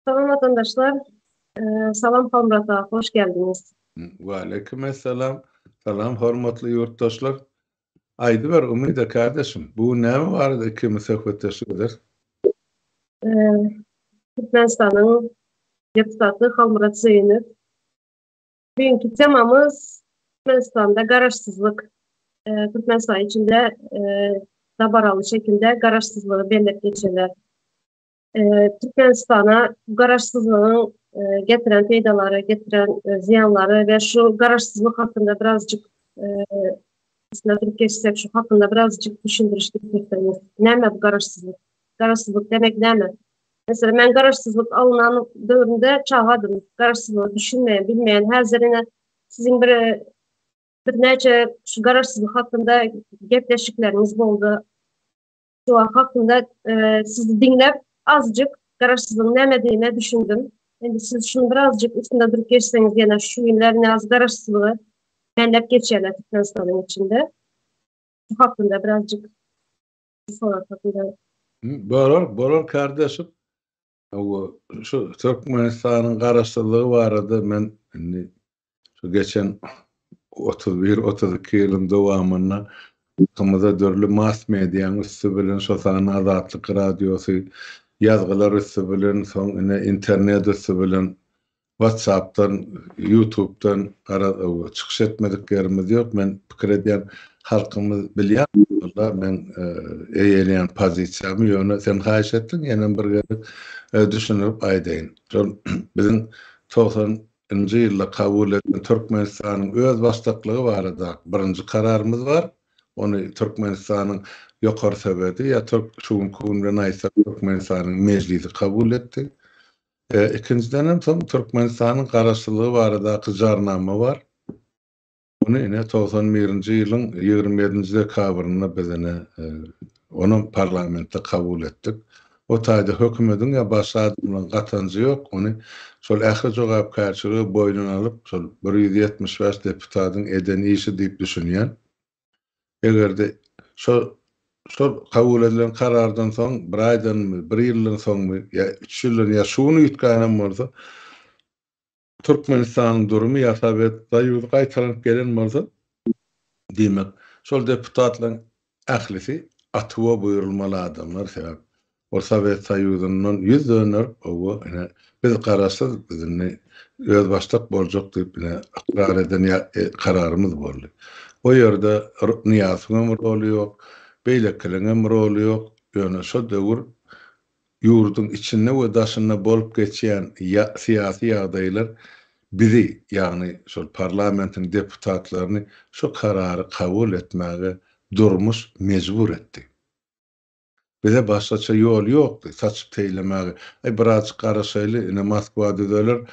Salam watandaşlar. Salam Halmyrat aga, hoş geldiňiz. Waleýkim essalam. Salam hormatly ýurtdaşlar. Aýdyber Umyda kardeşim, bu gün näme barada ikimiz söhbetdeşlik ederis? Türkmenistanyň deputaty Halmyrat Söýünow. Bugünkü temamyz Türkmenistanda garaşsyzlyk. Türkmenistan içinde dabaraly şekilde garaşsyzlygy belläp geçerler. Türkmenistana garaşsyzlygyň getiren peýdalary, getiren zyýanlary we şu garaşsyzlyk hakynda birazjyk üstüne durup geçsek, şu hakynda birazjyk düşündiriş getirseňiz. Näme bu garaşsyzlyk? Garaşsyzlyk demek näme? Meselem, men garaşsyzlyk alnan döwründe çagadym. Garaşsyzlygy düşünmeýän, bilmeýän. Häzir ine siziň bir birnäçe şu garaşsyzlyk hakynda gepleşikleriňiz boldy. Şu hakynda sizi diňläp azjyk garaşsyzlygyň nämedigine düşündim. Indi siz şuny birazjyk üstünde durup geçseňiz ýene şu günler näz garaşsyzlygy belläp geçýärler Türkmenistanyň içinde. Şu hakynda birazjyk sorag hakynda. Bolar, bolar kardeşim. Şu Türkmenistanyň garaşsyzlygy barada men indi şu geçen 31-32 ýylyň dowamynda halkymyza dürli mass mediaň üsti bilen, şo sanda Azatlyk Radiosy, ýazgylar üsti bilen, soň ine internet üsti bilen WhatsAppdan, YouTubedan garaz çykyş etmedik ýerimiz ýok. Men pikir edýän halkymyz bilýär walla meň eýeleýän pozisiýamy ýöne sen haýyş etdiň ýenem bir gezek düşündirip aýdaýyn. Şol biziň 90 nji ýylda kabul edilen Türkmenistanyň özbaşdaklygy barada birinji kararymyz bar. Ony Türkmenistanyň Ýokary Soweti ýa şu günki gün bilen aýtsak Türkmenistanyň Mejlisi kabul etdi. Ikinjidenem soň Türkmenistanyň Garaşsyzlygy baradaky Jarnama bar. Ony ine 91-nji ýylyň 27-nji dekabrynda biz ine onam parlamentde kabul etdik. O taýda hökümediň ýa başga adamlaryň gatanjy ýok, ony şol ähli jogapkärçiligi boýnuna alyp, şol 175 deputatyň eden işi diýip düşünýän. Eger-de şol şol kabul edilen karardan soň bir aýdanmy, bir ýyldan soňmy ýa üç ýyldan ýa şu gün üýtgänem bolsa, Türkmenistanyň durumy ýa Sowet Soýuzy gaýtalanyp gelen bolsa, diýmek, şol deputatlaryň ählisi atuwa buýrulmaly adamlar, sebäp ol Sowet Soýuzyndan ýüz dönderip, owa, ine, biz garaşsyz, biz indi özbaşdak boljak diýip, ine, ykrar eden kararymyz boldy. O ýerde Nyýazowyň hem roly ýok, beýlekileriň hem roly ýok, ýöne şo döwür ýurduň içinde we daşynda bolup geçýän syýasy ýagdaýlar bizi, ýagny şol parlamentiň deputatlaryny şu karary kabul etmäge durmuş mejbur etdi. Bize başgaça ýol ýokdy, saçyp teýlemäge. Aý, birazjyk garaşaýly, ine, Moskwa düzeler,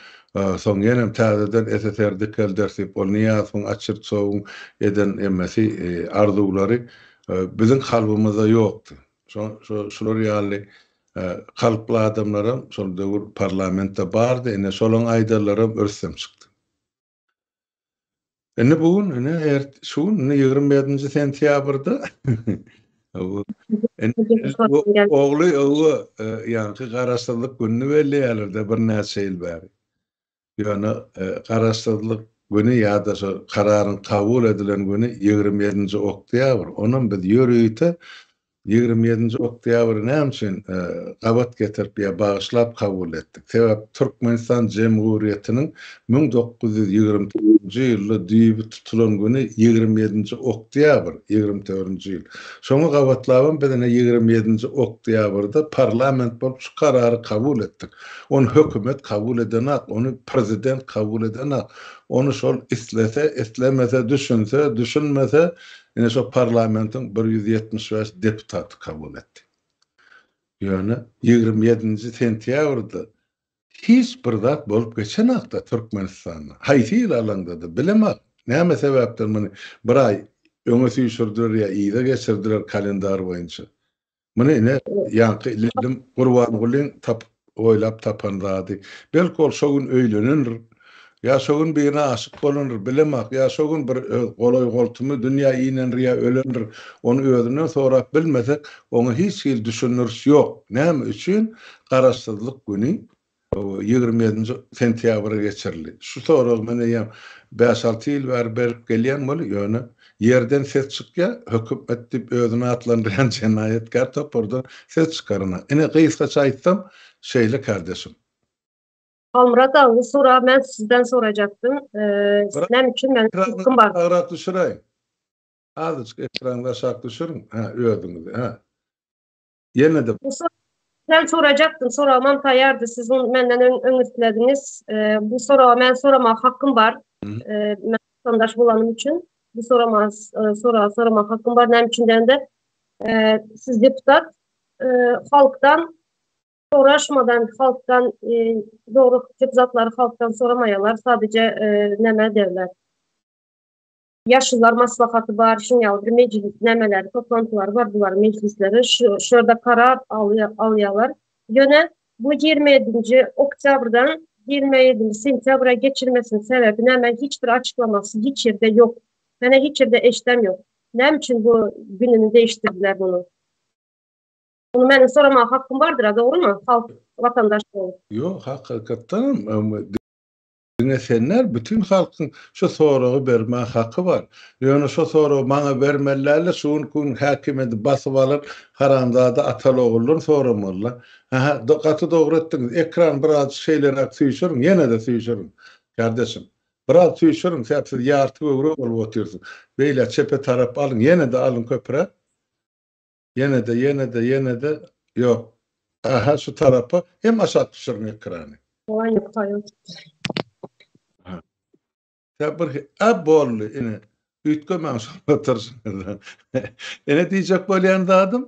soň ýenem täzeden SSR dikelderis diýip, ol Nyýazowyň, Oçertsowyň eden emesi, arzuwlary biziň kalbymyzda ýokdy. Şo, şo, şular ýaly kalply adamlaram şol döwür parlamentde bardy, ine, şolaň aýdanlaram rüstem çykdy. Indi bu gün, ine, ert, şu gün, indi 27-nji sentýabrda bu ogly öwe e, ýaňky garaşsyzlyk gününi belleýärler-de birnäçe ýyl bäri. Ýöne e, garaşsyzlyk güni ýa-da şo kararyň kabul edilen güni 27-nji oktýabr. Onam biz ýörite 27-nji oktýabry näme üçin gabat getirip ýa bagyşlap kabul etdik? Sebäp Türkmenistan Jemhuriýetiniň 1924-nji ýylda düýbi tutulan güni 27-nji oktýabr, 24-nji ýyl. Şoňa gabatlabam biz ine 27-nji oktýabrda parlament bolup şu karary kabul etdik. Ony hökümet kabul edenak, ony prezident kabul edenak. Ony şol islese, islemese, düşünse, düşünmese, Ine şo parlamentiň 175 deputaty kabul etdi. Ýöne 27-nji sentýabrda hiç bir zat bolup geçenakda Türkmenistanda. Haýsy ýyl alaňda-da bilemok. Näme sebäpden muny bir aý öňe süýşürdiler ýa yza geçirdiler kalendar boýunça. Muny ine, ýaňky Lellim Gurbangulyň tapyp, oýlap tapan zady. Belki ol şo gün öýlenendir, ýa şo gün birine aşyk bolandyr, bilemok, ýa şo gün bir öz golaý-goltumy dünýä inendir ýa ölendir, ony özünden sorap bilmesek, oňa hiç hili düşündiriş ýok. Näme üçin Garaşsyzlyk güni? 27-nji sentýabra geçirildi? Şu soragy men eýýäm bäş-alty ýyl bäri berip gelýän weli, ýöne ýerden ses çykýar, hökümet diýip özüni atlandyrýan jenaýatkär topardan ses çykarana. Ine, gysgaça aýtsam, şeýle kardeşim. Halmyrat aga, bu soragy men sizden sorajakdym. Näme üçin men hakkym bar? Aşagrak düşüräýiň. Azajyk ekranyňyzy aşak düşüriň. Hä, özüňizi, hä. Ýene-de. Bu Sen sorajakdym, soragymam taýýardy. Siz ony menden öň öň islediňiz. Bu soragy men soramaga hakkym bar. Men watandaş bolanym üçin bu sorama soragy soramaga hakkym bar. Näme üçin diýende, siz deputat halkdan soraşmadan halkdan dogry köp zatlary halkdan soramaýarlar. Sadece näme derler. Ýaşulular maslahaty bar, şuň ýaly bir mejlis nämeleri, toplantylary bar bularyň mejlisleri. Şu şu ýerde karar alýarlar. Ýöne bu 27-nji oktýabrdan 27-nji sentýabra geçirmesiniň sebäbi näme? Hiç bir açyklamasy hiç ýerde ýok. Menä hiç ýerde eşdem ýok. Näme üçin bu gününi değiştirdiler bunu? Bunu meniň soramaga hakkym bardyr-a, dogrymy? Halk watandaş bolup. Ýok, hakykatdanam Diňe sen däl, bütin halkyň şu soragy bermäge haky bar. Ýöne şo soragy maňa bermeli däl-de, şu günki gün häkimiýeti basyp alan haramzada ataly-oguldan soramaly-da. Hä-hä, gaty dogry etdiňiz. Ekrany birazjyk şeýleräk süýşüriň, ýene-de süýşüriň, kardeşim. Biraz süýşüriň, sebäp siz ýarty göwre bolup otyrsyňyz. Beýle çepe tarap alyň, ýene-de alyň köpräk. Ýene-de, ýene-de, ýene-de, ýok. Aha, şu tarapa hem aşak düşüriň ekrany. Oý, ýok, taýyn. Tä bir, a boldy, ine. Üýtgemäň şol oturyşyňyzdan. Ine diýjek bolýan zadym,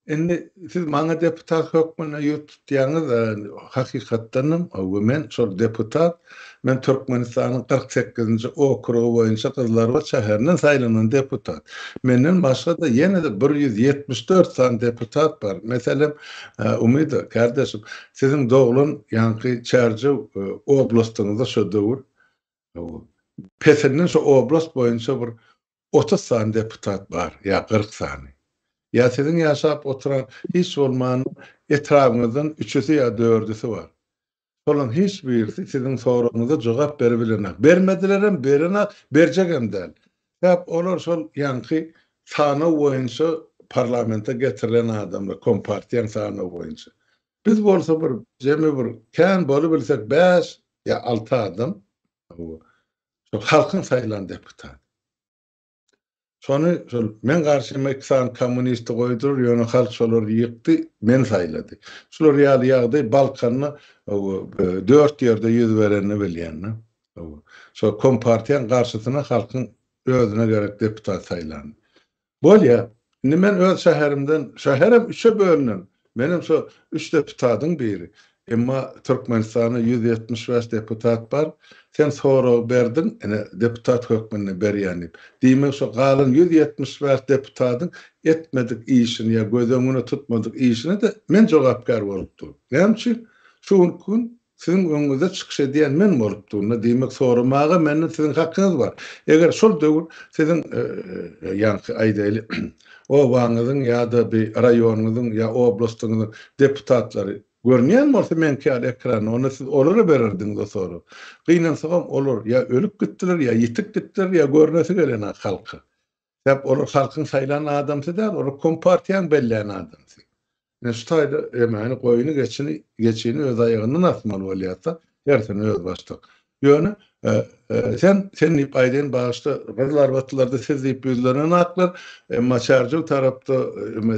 indi siz maňa deputat hökmünde ýüz tutýaňyz, hakykatdanam, we men şol deputat, Men Türkmenistanyň 48-nji okrugy boýunça Gyzylarbat şäherinden saýlanan deputat. Menden başga-da ýene-de 174 sany deputat bar. Meselem, Umyda, kärdeşim, siziň doglan ýaňky Çärjew oblastyňyzda şo döwür pesinden şo oblast boýunça bir 30 sany deputat bar ýa 40 sany. Ýa siziň ýaşap oturan hiç bolmanda etrabyňyzdan üçüsi ýa dördüsi bar. Şolaryň hiç birisi siziň soragyňyza jogap beribilenok. Bermedilerem, berenak, berjegem däl. Sebäp olar şol ýaňky sanaw boýunça parlamente getirilen adamlar, kompartiýaň sanawy boýunça. Biz bolsa bir jemi bir kän bolubilsek bäş ýa alty adam, şol halkyň saýlan deputaty. Şony şol meň garşyma iki sany kommunisti goýdular, ýöne halk şolary ýykdy, meni saýlady. Şular ýaly ýagdaý Balkanda dört ýerde ýüz berenini bilýän. Şol kompartiýaň garşysyna halkyň özüne gerek deputat saýlany. Bolýa. Indi men öz şäherimden, şäherem üçe bölünen, Menem şo üç deputadyň biri. Emma Türkmenistanda 175 deputat bar. Sen sorag berdiň, ine, deputat hökmünde berýän diýip. Diýmek, şo galan 175 deputadyň etmedik işini ýa göz öňüne tutmadyk işine-de men jogapkär bolup durun. Näme üçin? Şu günki gün Siziň öňüňizde çykyş edýän men bolup durun-da, diýmek, soramaga menden siziň hakyňyz bar. Eger şol döwür siziň, ýaňky aýdaýly, obaňyzyň ýa-da bir raýonyňyzyň ýa oblastyňyzyň deputatlary görünýän bolsa meňki ýaly ekranda, onda siz olara bererdiňiz o soragy. Gynansagam, olar ýa ölüp gitdiler, ýa ýitip gitdiler, ýa görnesi gelenok halka. Sebäp olar halkyň saýlan adamsy däl, olar kompartiýaň bellän adamsy. Ine şu taýda emäni goýuny geçini geçini öz aýagyndan asmaly bolýarsa, hersini özbaşdak. Ýöne sen sen diýip aýdaýyn bagyşda gyzylarbatlylarda siz diýip ýüzlenen aklar, emma Çärjew tarapda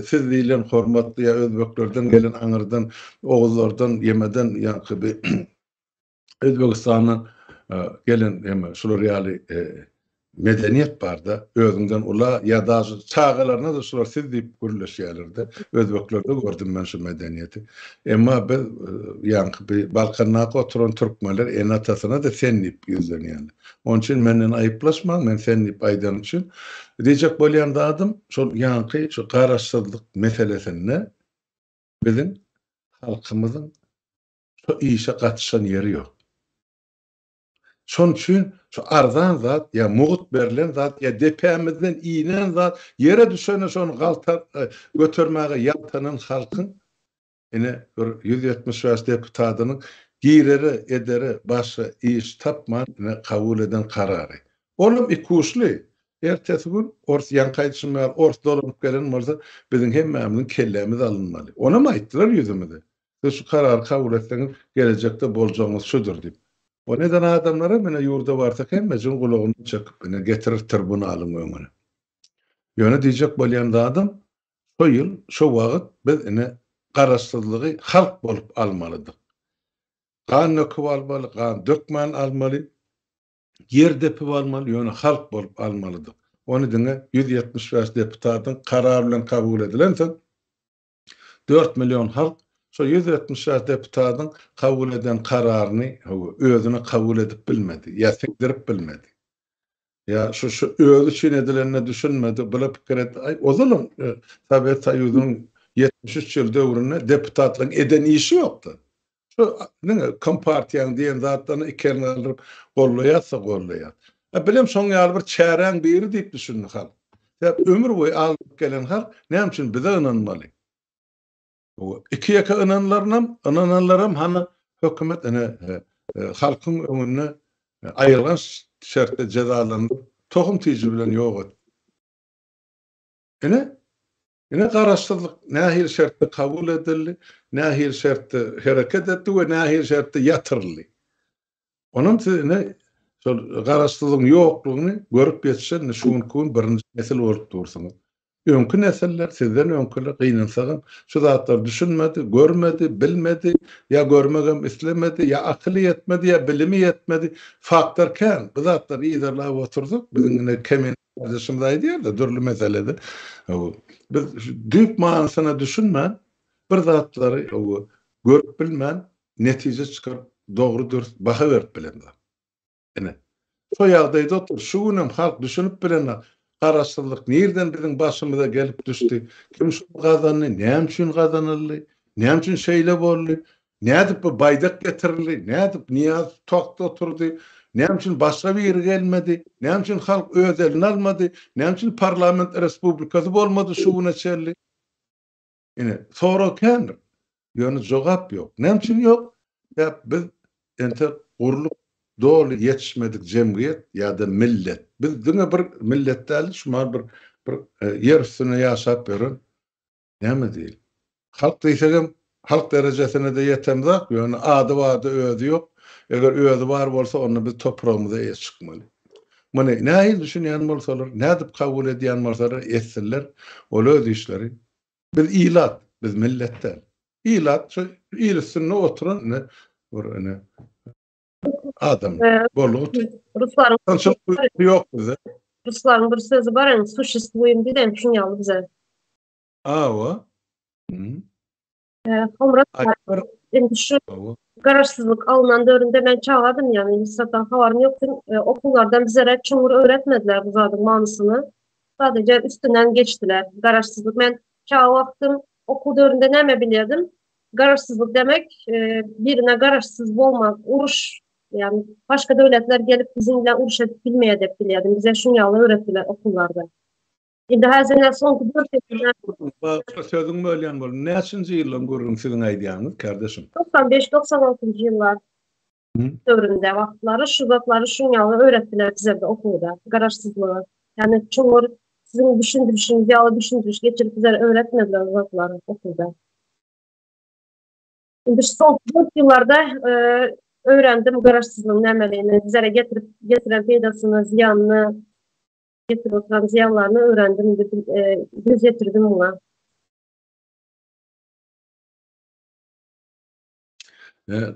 siz diýlen hormatly ýa özbeklerden gelen aňyrdan oguzlardan ýemeden ýaňky bir Özbegistandan gelen hem şular ýaly medeniýet barda, özüňden ula ýa daže çagalaryna-da şular siz diýip gürleşýärler-de. Özbeklerde gördüm men şu medeniýeti. Emma biz ýaňky bir Balkandaky oturan türkmenler ene-atasyna-da sen diýip ýüzlenýärler. Onuň üçin menden aýyplaşmaň, men sen diýip aýdanym üçin. Diýjek bolýan zadym, şol ýaňky şu garaşsyzlyk meselesinde biziň halkymyzyň Şo işe gatyşan ýeri ýok. Şonuň üçin şu arzan zat ýa mugt berlen zat ýa depämizden inen zat ýere düşende şony galta götermäge ýaltanan halkyň ine bir 175 deputadynyň Girere, edere başga iş tapman ine kabul eden karary. Olam ikuçly. Ertesi gün ors ýaňky aýdyşym ýaly ors dolanyp gelen bolsa biziň hemmämiziň kellämiz alynmaly. Onam aýtdylar ýüzümize. Siz şu karary kabul etseňiz gelejekde boljagyňyz şudur diýip. Ony eden adamlaram ine ýurda barsak hemmejigiň gulagyndan çekip ine getirer trbunalyň öňüne. Ýöne diýjek bolýan zadym şo ýyl şo wagt biz ine garaşsyzlygy halk bolup almalydyk. Gan döküp almaly, gan dökmän almaly, ýer depip almaly, ýöne halk bolup almalydyk. Ony diňe 175 deputatyň karary bilen kabul edilensoň, 4 million halk şo 175 deputatyň kabul eden kararyny özüne kabul edip bilmedi, ýa siňdirip bilmedi. Ýa şu şu özi üçin edilenine düşünmedi, bula pikir etdi. Aý, ozalam e, Sowet Soýuzynyň 73 ýyl döwründe deputatlaryň eden işi ýokdy. Şu diňe kompartiýaň diýen zatlaryny iki elini galdyryp gollaýarsa gollaýar. A bilem şoň ýaly bir çäräň biri diýip düşündi halk. Sebäp ömür boýy aldyp gelen halk näme üçin bize ynanmaly? Iki-ýeke ynanlarynam, ynananlaram hany hökümet ine halkyň öňünde aýylganç şertde jezalandyryp, tohum tiji bilen ýok etdi. Ine, ine garaşsyzlyk nähili şertde kabul edildi, nähili şertde hereket etdi we nähili şertde ýatyryldy. Onam siz ine şol garaşsyzlygyň ýoklugyny görüp ýetişen şu günki gün birinji nesil bolup dursuňyz. Öňki nesiller, sizden öňküler gynansagam şu zatlary düşünmedi, görmedi, bilmedi, ýa görmegem islemedi, ýa akyly ýetmedi, ýa bilimi ýetmedi. Faktor kän. Bu zatlary yzarlap otursak, biziň ine Kemin kardeşimiz aýdýar-da dürli meselede. Biz düýp manysyna düşünmän, bir zatlary görüp bilmän, netije çykaryp, dogry-dürs baha berip bilemzok. Ine, şo ýagdaýda otur. Şu günem halk düşünip bilenok. Garaşsyzlyk nirden biziň başymyza gelip düşdi? Kim şuny gazandy? Näme üçin gazanyldy? Näme üçin şeýle boldy? Nädip bu baýdak getirildi? Nädip Nyýazow tagtda oturdy? Näme üçin başga biri gelmedi? Näme üçin halk öz eline almady? Näme üçin parlament respublikasy bolmady şu güne çenli? Ine, sorag kändir. Ýöne jogap ýok. Näme üçin ýok? Sebäp biz entek gurlup doly ýetişmedik jemgyýet ýa-da millet. Biz diňe bir millet däl, şumal bir bir e, ýer üstünde ýaşap ýören näme diýeli. Halk diýsegem halk derejesine-de ýetemzok, ýöne ady barda özi ýok. Eger özi bar bolsa, onda biz topragymyza eýe çykmaly. Muny nähili düşünýän bolsalar, nädip kabul edýän bolsalar etsinler, ol öz işleri. Biz ilat, biz millet däl. Ilat şu il üstünde oturan ine bir ine adam. Boldy. Ruslaryň ýok bizde. Ruslaryň bir sözi bar, indi suşestwuýem diýen şuň ýaly bize. Awa. Homrat indi şu garaşsyzlyk alnan döwründe men çagadym ýagny zatdan habarym ýokdy. Okuwlardan bizlere çuňňur öwretmediler bu zadyň manysyny. Sadece üstünden geçdiler. Garaşsyzlyk men çaga wagtym okuw döwründe näme bilýärdim? Garaşsyzlyk demek birine garaşsyz bolmak, uruş ýagny başga döwletler gelip biziň bilen uruş edip bilmeýär diýip bilýärdim. Bize şuň ýaly öwretdiler okuwlarda. Indi häzir ine soňky dört ýylda. Bagyşla sözüňi bölýän boldum. Näçinji ýyllaň gürrüňi siziň aýdýanyňyz kardeşim? 95 96-njy ýyllar döwründe wagtlary şu zatlary şuň ýaly öwretdiler bizede okuwda garaşsyzlygy. Ýagny çuňňur siziň düşündirişiňiz ýaly düşündiriş geçirip bizlere öwretmediler o zatlary okuwda. Indi şu soňky dört ýyllarda öwrendim garaşsyzlygyň nämeligini, bizlere getirip getiren peýdasyny, zyýanyny getirip oturan zyýanlaryny öwrendim, indi göz ýetirdim muňa.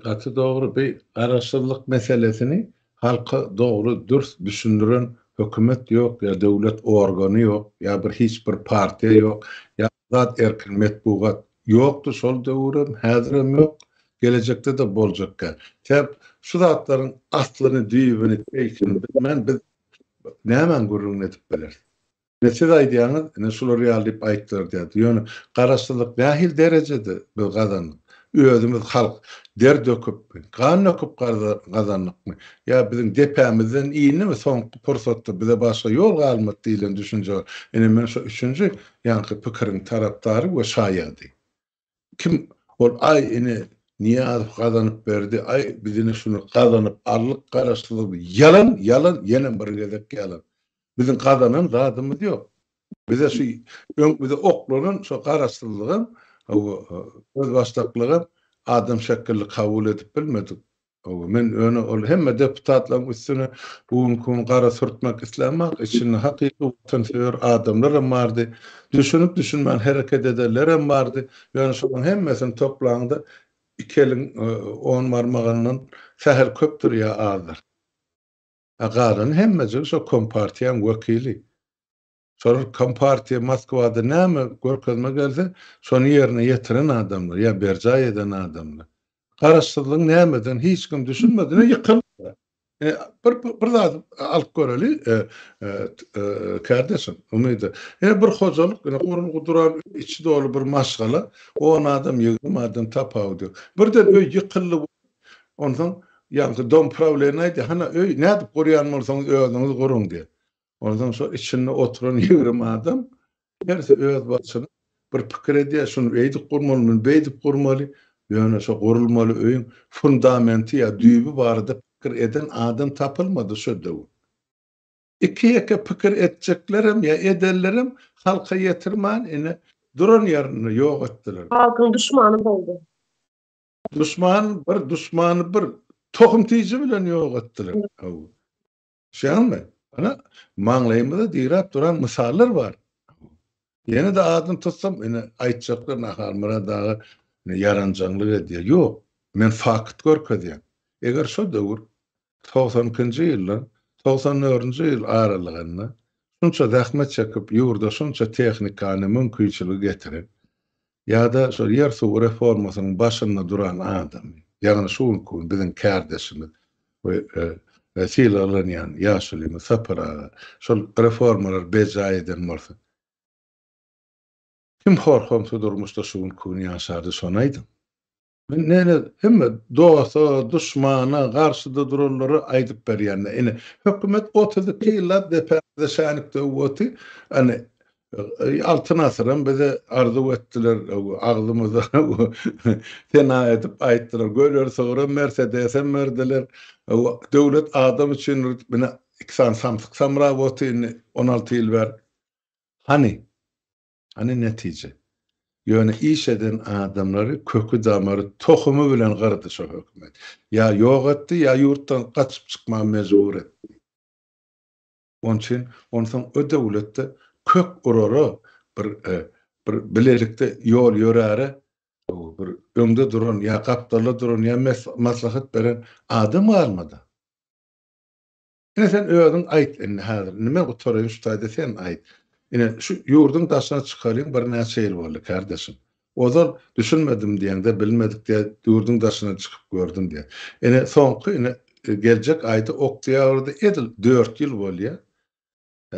Gaty dogry, bi garaşsyzlyk meselesini halka dogry, dürs düşündiren hökümet ýok, ýa döwlet organy ýok, ýa bir hiç bir partiýa ýok, ýa azat erkin metbugat ýokdy şol döwürem, häzirem ýok, gelejekde-de boljak däl. Sebäp şu zatlaryň aslyny, düýbüni, teýkini bilmän biz Nämäň gürrüňini edip bileris? Ine siz aýdýaňyz, ine şular ýaly diýip aýtdylar diýýär. Ýöne garaşsyzlyk nähili derejede biz gazandyk? Özümiz halk der döküpmi, gan döküp gazandykmy? Ýa biziň depämizden indimi soňky pursatda bize başga ýol galmady diýlen düşünje bar. Ine men şo üçünji ýaňky pikiriň tarapdary we şaýady. Kim ol aý ine. Nyýazow gazanyp berdi, aý biz ine şuny gazanyp aldyk garaşsyzlygy. Ýalan, ýalan, ýene bir gezek ýalan. Biziň gazanan zadymyz ýok. Bize şu öň bize oklanan şo garaşsyzlygam, özbaşdaklygam adam şekilli kabul edip bilmedik. Hawa, men ýöne ol hemme deputatlaryň üstüne bu günki gün gara sürtmek islämok, içinde hakyky watansöýer adamlaram bardy, düşünip-düşünmän hereket edenlerem bardy, ýöne şolaryň hemmesini toplaňda iki eliň on barmagyndan sähel köpdür ýa azdyr. A galany hemmejigi şo kompartiýaň wekili. Şolar kompartiýa Moskwada näme görkezme gelse, şony ýerine ýetiren adamlar ýa berjaý eden adamlar. Garaşsyzlygyň nämedigini hiç kim düşünmedi. Ine ýykyldy. Ine bir bir zat alyp göreli, kärdeşim, Umyda. Ine bir hojalyk, ine gurulgy duran içi doly bir maşgala, on adam, 20 adam tapawudy ýok. Birden öý ýykyldy. Onsoň ýaňky dom prawleniýa aýdýar, hana öý nädip gurýan bolsaňyz özüňiz guruň diýýär. Onsoň şo içinde oturan 20 adam hersi öz başyna bir pikir edýär, şuny beýdip gurmaly, muny beýdip gurmaly. Ýöne şo gurulmaly öýüň fundamenti ýa düýbi barada pikir eden adam tapylmady şo döwür. Iki-ýeke pikir etjeklerem ýa edenlerem halka ýetirmän ine duran ýerinde ýok etdiler. Halkyň duşmany boldy. Duşman bir, duşmany bir tohum tiji bilen ýok etdiler. Hawa. Düşýäňmi? Ana, maňlaýymyza diräp duran mysallar bar. Ýene-de adyny tutsam, ine, aýtjaklar Naharmyrat aga ine ýaranjaňlyk edýär. Ýok, men fakt görkezýän. Eger şo döwür, 92-nji ýyldan 94-nji ýyl aralygynda şunça zähmet çekip, ýurda şunça tehnikany, mümkinçiligi getiren ýa-da şol ýer-suw reformasynyň başynda duran adamy, ýagny şu günki gün biziň kärdeşimiz we sylaglanýan ýaşulymyz Sapar aga şol reformalary berjaý eden bolsa, kim hor-homsy durmuşda şu günki gün ýaşardy, şony aýdyň. Men näme hemme dosta, duşmana, garşyda duranlara aýdyp berýän. Ine, hökümet 32 ýyllap depämizde şänik döwüp otyr. Ine, Altyn asyram bize arzuw etdiler, agzymyza sena edip aýtdylar. Göler sygyram, Mersedesem berdiler. Döwlet adam üçindir diýip, ine, iki sany samsyk samrap otyr indi 16 ýyl bäri. Hany? Hany netije? Ýöne iş eden adamlary köki-damary, tohumy bilen gyrdy şo hökümet. Ýa ýok etdi, ýa ýurtdan gaçyp çykmaga mejbur etdi. Onuň üçin onsoň o döwletde kök urara, bir bir bilelikde ýol ýöräre bir öňde duran ýa gapdalda duran ýa maslahat beren adam galmady. Ine sen özüň aýt indi häzir. Indi men gutaraýyn şu taýda sen aýt. Ine şu ýurduň daşyna çykalyň birnäçe ýyl boldy kardeşim. Ozal düşünmedim diýeňde bilmedik diýä ýurduň daşyna çykyp gördüm diýä. Ine soňky ine geljek aýda oktýabrda edil dört ýyl bolýa.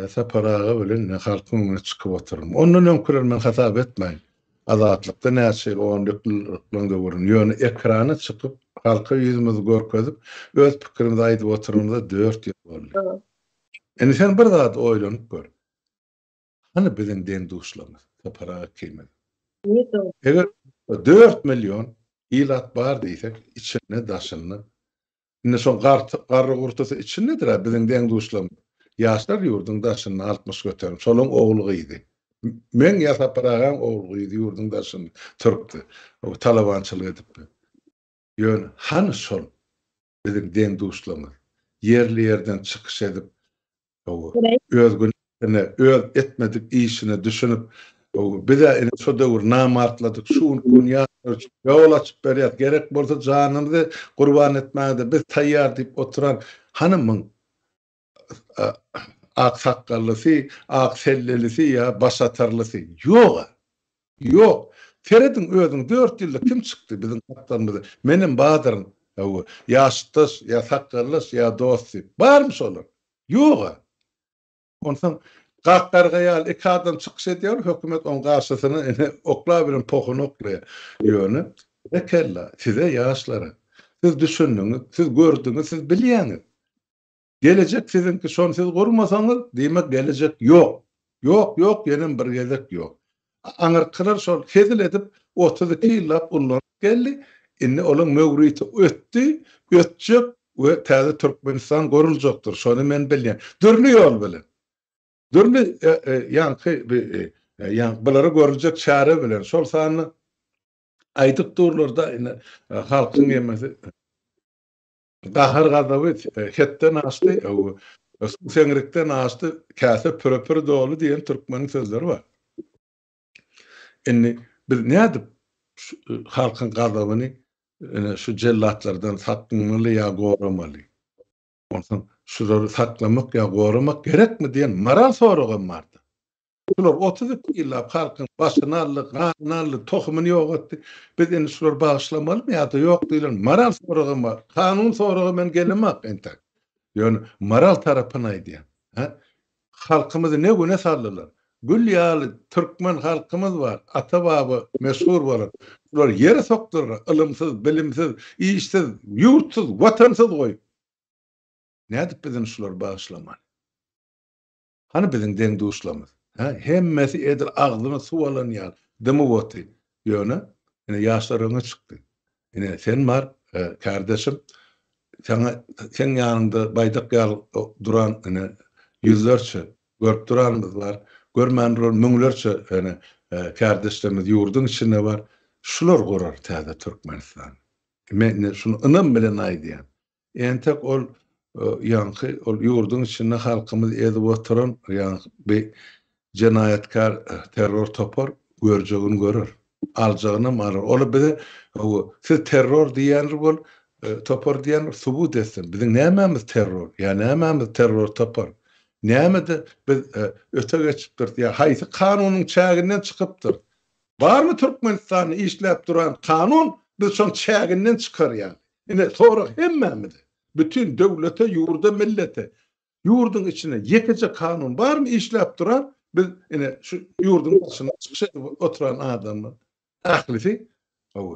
Sapar aga bilen ine halkyň öňüne çykyp otyryn. Ondan öňküleri men hasap etmäýin. Azatlykda näçe ýyl onluk ýyllyklaryň döwrüni. Ýöne ekrana çykyp, halka ýüzümizi görkezip, öz pikirimizi aýdyp oturanymyza dört ýyl boldy. Indi sen bir zady oýlanyp gör. Hany biziň deň-duşlarymyz, Sapar aga ikimiz? Eger 4 million ilat bar diýsek, içinde, daşynda Indi şoň garry-gurtusy içindedir-ä biziň deň-duşlarymyz. Ýaşlar ýurduň daşynda 60%. Şolaň ogul-gyzy. Meň ýa Sapar agaň ogul-gyzy ýurduň daşynda türkdi. Talabançylyk edip. Ýöne hany şol biziň deň-duşlarymyz? Ýerli-ýerden çykyş edip, öz günäsine, öz etmedik işine düşünip, biz-ä ine şo döwür namartladyk, şu günki gün ýaşlar üçin ýol açyp berýäs, gerek bolsa janymyzy gurban etmäge-de biz taýýar diýip oturan hany muň ak sakgallysy, ak sellelisi ýa başatarlysy? Ýog-a! Ýok. Serediň özüň dört ýylda kim çykdy biziň gapdalymyzda? Menem badyryn. Hawa, ýaşytdaş, ýa sakgallaş, ýa dost diýip. Barmy şolar? Ýog-a. Onsoň gak garga ýaly iki adam çykyş edýär, hökümet oň garşysyna ine okla bilen pohuny oklaýar. Ýöne, berekella, size ýaşlara. Siz düşündiňiz, siz gördüňiz, siz bilýäňiz. Gelejek siziňki, şony siz gurmasaňyz, diýmek gelejek ýok. Ýok, ýok, ýenem bir gezek ýok. Aňyrkylar şol hezil edip 32 ýyllap ullanyp geldi. Indi olaň möwriti ötdi, ötjek we täze Türkmenistan guruljakdyr. Şony men bilýän. Dürli ýol bilen. Dürli ýaňky ýaňky bulara görüljek çäre bilen, şol sanda aýdyp durlar-da indi halkyň ýemesi gahar-gazaby hetden aşdy, suw seňrikden aşdy, käse püre-pür doly diýen türkmeniň sözleri bar. Indi biz nädip şu halkyň gazabyny ine şu jellatlardan saklamaly ýa goramaly? Onsoň şulary saklamak ýa goramak gerekmi diýen moral soragam bardy. Şular 32 ýyllap halkyň başyny aldy, ganyny aldy, tohumyny ýok etdi. Biz indi şulary bagyşlamalymy ýa-da ýok diýlen moral soragam bar. Kanun soraga men gelemak entek. Ýöne moral tarapyny aýdýan. Hä? Halkymyzy ne güne saldylar. Gül ýaly türkmen halkymyz bar, ata-baba meşhur bolan. Şulary ýere sokdular, ylymsyz, bilimsiz, işsiz, ýurtsyz, watansyz goýup. Nädip biz indi şulary bagyşlamaly? Hany biziň deň-duşlarymyz? Hä, hemmesi edil agzyna suw alan ýaly dymyp otyr. Ýöne, ine, ýaşlar öňe çykdy. Ine, sen bar, kärdeşim, saňa, seň ýanyňda baýdak ýaly duran, ine, ýüzlerçe görüp duranymyz bar, görmän duran müňlerçe, ine, kärdeşlerimiz ýurduň içinde bar. Şular gurar täze Türkmenistany. Men ine, şuny ynam bilen aýdýan. Entek ol ýaňky ol ýurduň içinde halkymyzy ezip oturan ýaňky bi jenaýatkär terror topar görjegini görer. Aljagynam alar. Ola bize siz terror diýýändir bol topar diýýändir subut etsin. Biziň nämämiz terror? Ýa nämämiz terror topar? Nämede biz öte geçipdiris? Ýa haýsy kanunyň çäginden çykypdyr? Barmy Türkmenistanda işläp duran kanun biz şoň çäginden çykar ýaly? Ine sorag hemmämize. Bütin döwlete, ýurda, millete. Ýurduň içinde ýekeje kanun barmy işläp duran? Biz ine şu ýurduň başynda çykyş edip oturan adamlar ählisi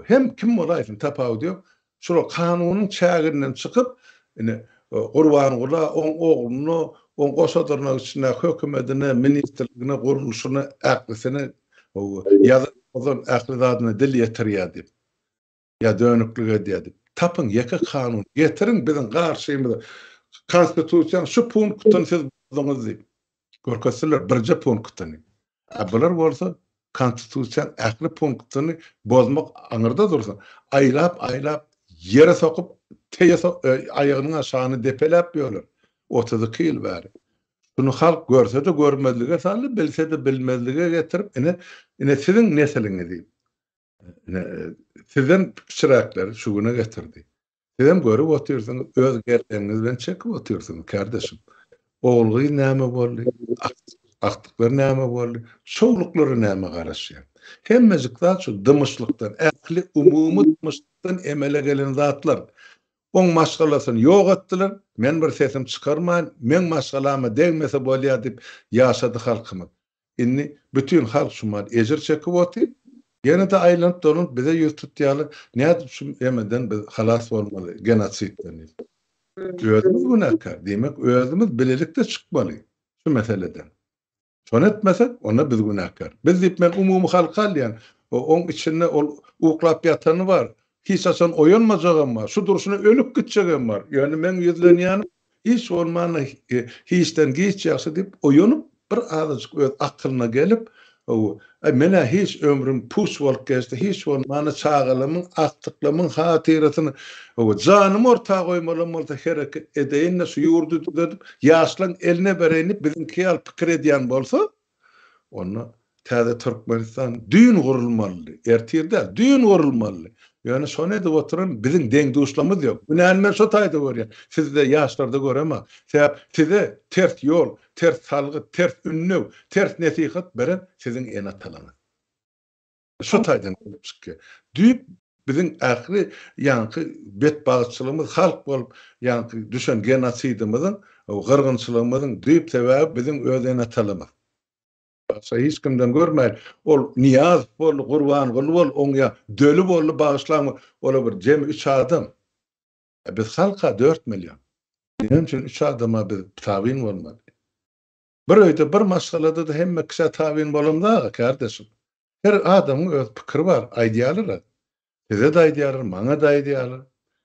hem kim bolaýsyn tapawudy ýok. Şular kanunyň çäginden çykyp ine Gurbangula, oň ogluna, oň goşa dyrnak içindäki hökümedine, ministrligine, gurluşyna ählisine ýazan bozan ähli zadyna dil ýetirýär diýip. Ýa dönüklik edýär diýip. Tapyň ýeke kanun, getiriň biziň garşymyza Konstitusiýanyň şu punktyny siz bozduňyz diýip. Görkezsinler birje punktyny. A bular bolsa Konstitusiýanyň ähli punktyny bozmak aňyrda dursun, aýlap-aýlap ýere sokup, teýe aýagynyň aşagyny depeläp ýörler. 32 ýyl bäri. Şuny halk görse-de görmezlige saldy, bilse-de bilmezlige getirip, ine, ine siziň nesliňizi Ine, sizden kiçiräkleri şu güne getirdi. Sizem görüp otyrsyňyz, öz gerdeniňiz bilen çekip otyrsyňyz, kärdeşim. Ogul-gyz näme boldy? Agtyklar näme boldy? Çowluklara näme garaşýar? Hemmejik zat şu dymyşlykdan, ähli umumy dymyşlykdan emele gelen zatlar. Oň maşgalasyny ýok etdiler, men bir sesim çykarmaýyn, meň maşgalama degmese bolýar diýip ýaşady halkymyz. Indi bütin halk şumat ejir çekip otyr. Ýene-de aýlanyp dolanyp bize ýüz tutýarlar, nädip şu emeden biz halas bolmaly, genosidden diýip. Özümiz günäkär, diýmek özümiz bilelikde çykmaly şu meseleden. Şony etmesek, onda biz günäkär. Biz diýip men umumy halky alýan. Oň içinde ol uklap ýatany bar, hiç haçan oýanmajagam bar, şu durşuna ölüp gitjegem bar. Ýöne meň ýüzlenýänim Hiç bolmanda hiçden giç ýagşy diýip oýanyp, bir azajyk öz akylyna gelip, Aý, men-ä hiç ömrüm puç bolup geçdi, hiç bolmanda çagalarymyň, agtyklarymyň hatyrasyna, janymy orta goýmalam bolsa hereket edeýin-de, şu ýurdy düzedip, ýaşlaryň eline bereýin diýip, biziňki ýaly pikir edýän bolsa, Onda täze Türkmenistan düýn gurulmalydy. Ertir däl, düýn gurulmalydy. Ýöne şony edip oturan biziň deň-duşlarymyz ýok. Günäni men şo taýda görýän. Sizde, ýaşlarda göremok. Sebäp size ters ýol, ters salgyt, ters ündew, ters nesihat beren siziň ene-atalaryňyz. Şo taýdan gelip çykýar. Düýp biziň ähli ýaňky betbagtçylygymyz halk bolup ýaňky düşen genosidimiziň, gyrgynçylygymyzyň düýp sebäbi biziň öz ene-atalarymyz. Başga hiç kimden görmäýin. Ol Nyýazow boldy, Gurbanguly boldy, oň ýa Döli boldy, bagyşlaň, olar bir jemi üç adam. Biz halk-a 4 million. Näme üçin üç adama biz tabyn bolmaly? Bir öýde, bir maşgalada-da hemme kişä tabyn bolamzag-a, kärdeşim. Her adamyň öz pikiri bar, aýdýarlar-a. Size-de aýdýarlar, maňa-da aýdýarlar.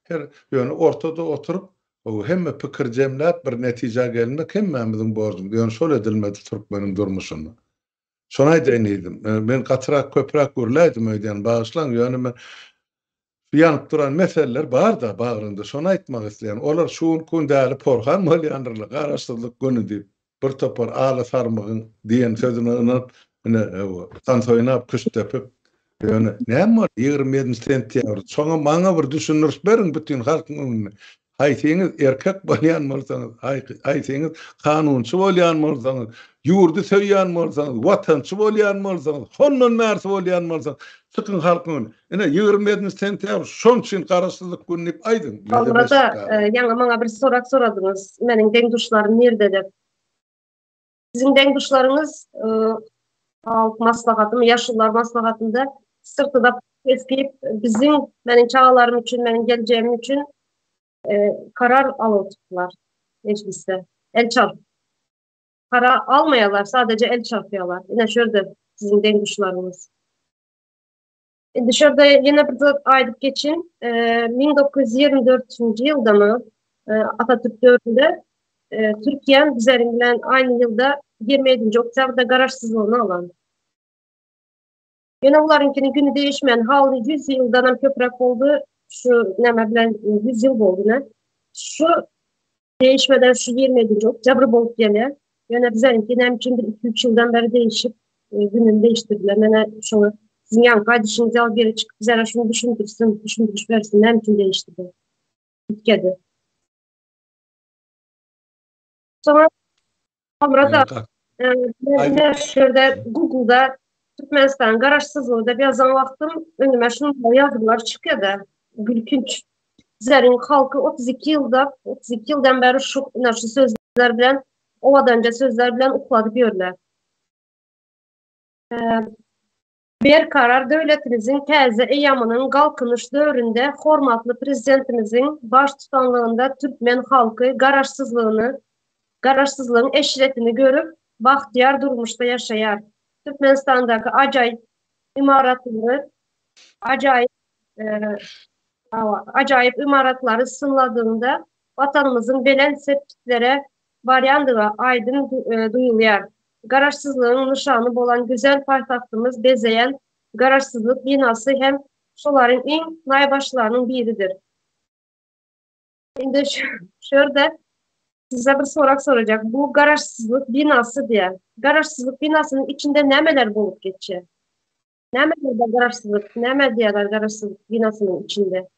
Her, ýöne ortada oturyp, hemme pikir jemläp bir netijä gelmek hemmämiziň borjumyz. Ýöne şol edilmedi türkmeniň durmuşynda. Şony aýdaýyn diýdim. Men gatyrak köpräk gürläýdim öýdýän, bagyşlaň, ýöne men şu ýanyp duran meseleler bar-da bagrymda, şony aýtmak isleýän. Olar şu günki gün däli porhan bolýandyrlar, Garaşsyzlyk güni diýip, bir topar ala sarmygyň diýen sözüne ynanyp, ine, tans oýnap, küşt depip, ýöne näme boldy 27-nji sentýabrda? Şoňa maňa bir düşündiriş beriň bütin halkyň öňünde. Haýsyňyz erkek bolýan bolsaňyz, haýsyňyz kanunçy bolýan bolsaňyz, ýurdy söýýän bolsaňyz, watançy bolýan bolsaňyz, hondan bärsi bolýan bolsaňyz, çykyň halkyň öňüne. Ine, 27-nji sentýabr şoň üçin Garaşsyzlyk güni diýip aýdyň. Soňra-da ýaňy maňa bir sorag soradyňyz, meniň deň-duşlarym nirde diýip. Siziň deň-duşlaryňyz Halk maslahatymy, Ýaşulular maslahatynda syrtyda eskip biziň, meniň çagalarym üçin, meniň geljegim üçin karar alypdylar mejlisde. El çarp. Karar almaýarlar, sadece el çarpýarlar. Ine şu ýerde siziň deň-duşlaryňyz. Indi şu ýerde ýene bir zat aýdyp geçin. 1924-nji ýyldamy Atatürk döwründe Türkiýe bizleriň bilen aýny ýylda 27-nji oktýabrda garaşsyzlygyny alan. Ýöne olaryňkiniň güni değişmän haly 100 ýyldan hem köpräk boldy. Şu näme bilen 100 ýyl boldy ne. Şu değişmeden şu 27-nji oktýabr bolup gelýär. Ýöne bizleriňki näme üçindir 2-3 ýyldan beri değişip gününi değiştirdiler. Mene şoňa siziň ýaňky aýdyşyňyz ýaly biri çykyp bizlere şuny düşündirsin, düşündiriş bersin, näme üçin değişdi bu? Üýtgedi. Soňra Soňra-da men şu ýerde Google-da Türkmenistan garaşsyzlygy diýip ýazan wagtym öňüme şunday ýazgylar çykýar-da, gülkünç. Bizleriň halky 32 ýylda, 32 ýyldan bäri şu, ine şu sözler bilen, owadanja sözler bilen ukladyp ýörler. Berkarar döwletimiziň täze eýýamynyň Galkynyş döwründe hormatly Prezidentimiziň baştutanlygynda türkmen halky Garaşsyzlygyny, Garaşsyzlygyň eşretini görüp, bagtyýar durmuşda ýaşaýar. Türkmenistandaky ajaýyp ymaratlary, ajaýyp ajaýyp ymaratlary synladygyňda, Watanymyzyň belent sepgitlere barýandygy aýdyň duýulýar. Garaşsyzlygyň nyşany bolan güzel paýtagtymyz bezeýän Garaşsyzlyk binasy hem şolaryň iň naýbaşylarynyň biridir. Indi şu ýerde size bir sorag sorajak. Bu Garaşsyzlyk binasy diýýär. Garaşsyzlyk binasynyň içinde nämeler bolup geçýär? Nämeler Garaşsyzlyk, näme diýýärler Garaşsyzlyk binasynyň içinde?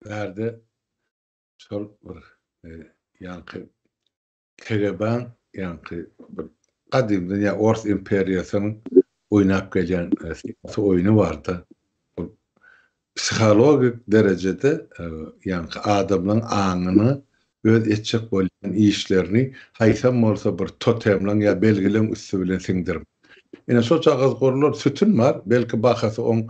Bärde şol bir ýaňky KGB-niň ýaňky bir gadymdan ýa Ors imperiýasynyň oýnap gelýän syýasy oýny barda. Ol psihologik derejede ýaňky adamlaryň aňyna öz etjek bolýan işlerini haýsam bolsa bir totemleň ýa belgileň üsti bilen siňdirmek. Ine şojagaz gurlan sütün bar, belki bahasy oň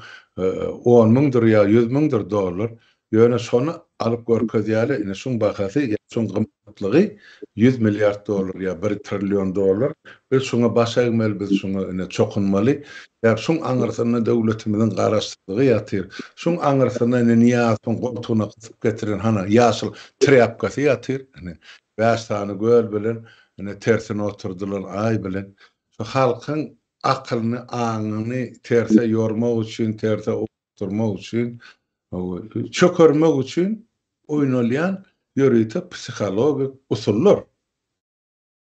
on müňdür ýa ýüz müňdür dollar, ýöne şony alyp görkezýärler, ine şuň bahasy ýa şuň gymmatlygy ýüz milliard dollar ýa bir trillion dollar, biz şuňa baş egmeli, biz şuňa ine çokunmaly, ýa şuň aňyrsynda döwletimiziň garaşsyzlygy ýatyr, şuň aňyrsynda ine Nyýazowyň goltugyna gysyp getiren hana ýaşyl trýapkasy ýatyr, ine bäş sany göl bilen, ine tersine oturdylan aý bilen, Şu halkyň akylyny, aňyny terse ýormak üçin, terse ugrukdyrmak üçin, çökermek üçin oýnalýan ýörite psihologik usullar.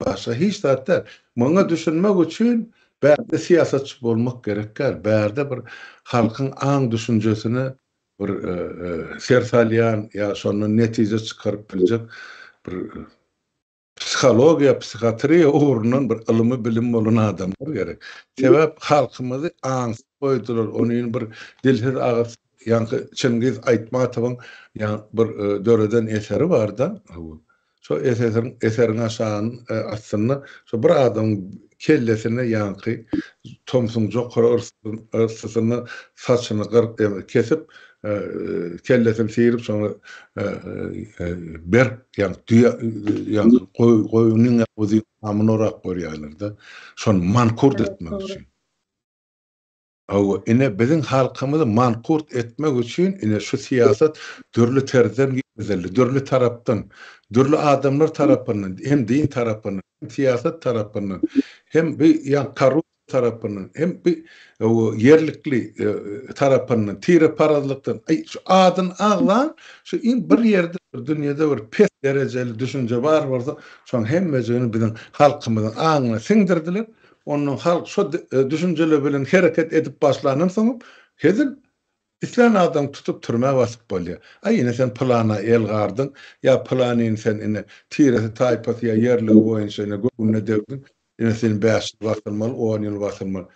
Başga hiç zat däl. Muňa düşünmek üçin bärde syýasatçy bolmak gerek däl. Bärde bir halkyň aň-düşünjesine bir ser salýan ýa şondan netije çykaryp biljek bir Psihologiýa, psihiatriýa ugrundan bir ylymy bilim bolan adamlar gerek. Sebäp halkymyzy aňsyz goýdular, onyň bir dilsiz agyz ýaňky Çingiz Aýtmatowyň ýa bir döreden eseri barda, şo eseriň eseriň aşagyn astynda şo bir adamyň kellesine ýaňky tomsuň jokary yssysynda saçyny gyryp kesip kellesini syryp soňra berk ýa düýe ýa goýunyň uzyn hamyny orap görýärler-de. Şony mankurt etmek üçin. Hawa, ine biziň halkymyzy mankurt etmek üçin ine şu syýasat dürli terzden girizildi, dürli tarapdan, dürli adamlar tarapyndan, hem din tarapyndan, hem syýasat tarapyndan, hem bu ýa korrupsiýa tarapyndan, hem bu ýerlikli tarapyndan, tireparazlykdan, aý şu adyny agzan şu iň bir ýerde bir dünýede bir pes derejeli düşünje bar bolsa, şoň hemmejigini biziň halkymyzyň aňyna siňdirdiler. Ondan halk şo düşünjeler bilen hereket edip başlandan soňam hezil islän adamy tutup türmä basyp bolýar. Aý ine sen pylana el gardyň ýa pylanyny sen ine tiresi taýpasy ýa ýerligi boýunça ine göwnüne degdiň ine sen bäş ýyl basylmaly on ýyl basylmaly.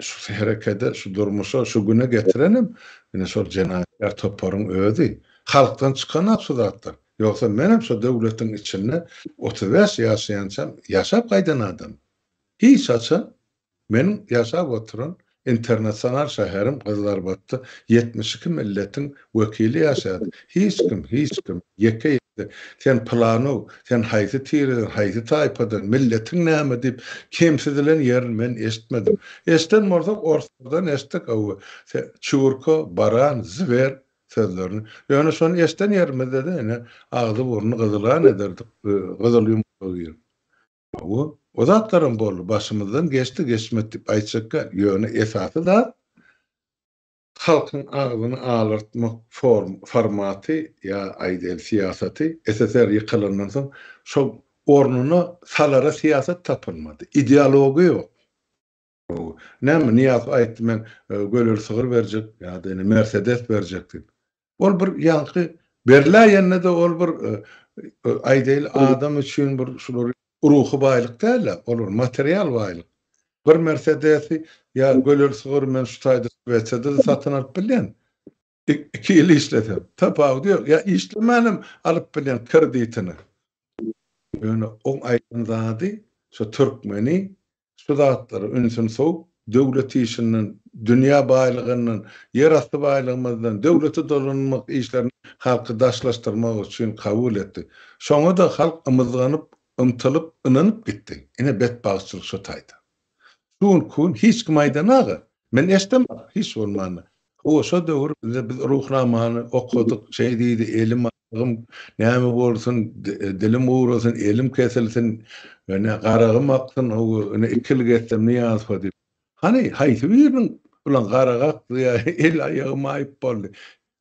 Şu herekede şu durmuşa şu güne getirenem ine şol jenaýatkär toparyň özi. Halkdan çykanak şu zatlar. Ýogsa menem şo döwletiň içinde 35 ýaşaýançam ýaşap gaýdan adam. Hiç haçan meniň ýaşap oturan internasional şäherim Gyzylarbatda 72 milletiň wekili ýaşaýardy. Hiç kim, hiç kim, ýeke-ýeke sen pylanow, sen haýsy tireden, haýsy taýpadan, milletiň näme diýip kemsidilen ýerini men eşitmedim. Eşiden bolsak orslardan eşitdik, hawa, çurka, baran, zwer sözlerini. Ýöne şony eşiden ýerimizde-de ine agzy-burny gyzylan ederdik, gyzyl ýumurtga girip. Hawa, o zatlaram boldy, başymyzdan geçdi, geçmedi diýip aýtjak däl. Ýöne esasy zat halkyň agzyny alartmak form, formaty ýa aýdaýly syýasaty SSR ýykylandan soň şol ornuna salara syýasat tapylmady. Ideologiýa ýok. Näme Nyýazow aýtdy men göleli sygyr berjek ýa-da ine Mersedes berjek diýip. Ol bir ýaňky berläýende-de ol bir aýdaýly adam üçin bir şular ruhy baýlyk däl-de, ol bir material baýlyk. Bir Mersedesi ýa göleli sygyry men şu taýda Şwesiýada-da satyn alyp bilýän. Iki ýyl işlesem, tapawudy ýok. Ýa işlemänem alyp bilýän kreditini. Ýöne oň aýdan zady şo türkmeni şu zatlara ünsüni sowup, döwlet işinden, dünýä baýlygyndan, ýerasty baýlygymyzdan, döwlete dolanmak işlerinden halky daşlaşdyrmak üçin kabul etdi. Şoňa-da halk ymyzganyp, ymtylyp, ynanyp gitdi. Ine betbagtçylyk şo taýda. Şu günki gün hiç kim aýdanaga. Men eşdemok hiç bolmanda. Hawa şo döwür bizde biz Ruhnamany okadyk, şeý diýdi, elim aýagym näme bolsun, dilim gurasyn, elim kesilsin, ine garagym aksyn, hawa ine ikilik etsem Nyýazowa diýip. Hany haýsy biriniň ulan garagy akdy ýa el aýagy maýyp boldy.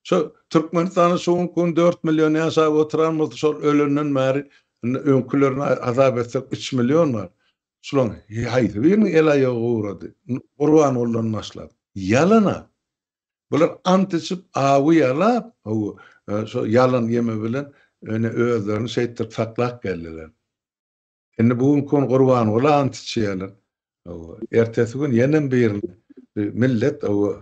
Şo Türkmenistanda şu günki gün 4 million ýaşap oturan bolsa şol ölenden bäri indi öňkülerini hasap etsek 3 million bar. Şulaň haýsy biriniň el-aýagy gurady? Gurbangulydan başlap. Ýalan-a. Bular ant içip, awy ýalap, hawa, şo ýalan ýeme bilen ine özlerini şeýtdirip saklap geldiler. Indi bu günki gün Gurbangula ant içýärler. Hawa, ertesi gün ýenem birine. Millet, hawa,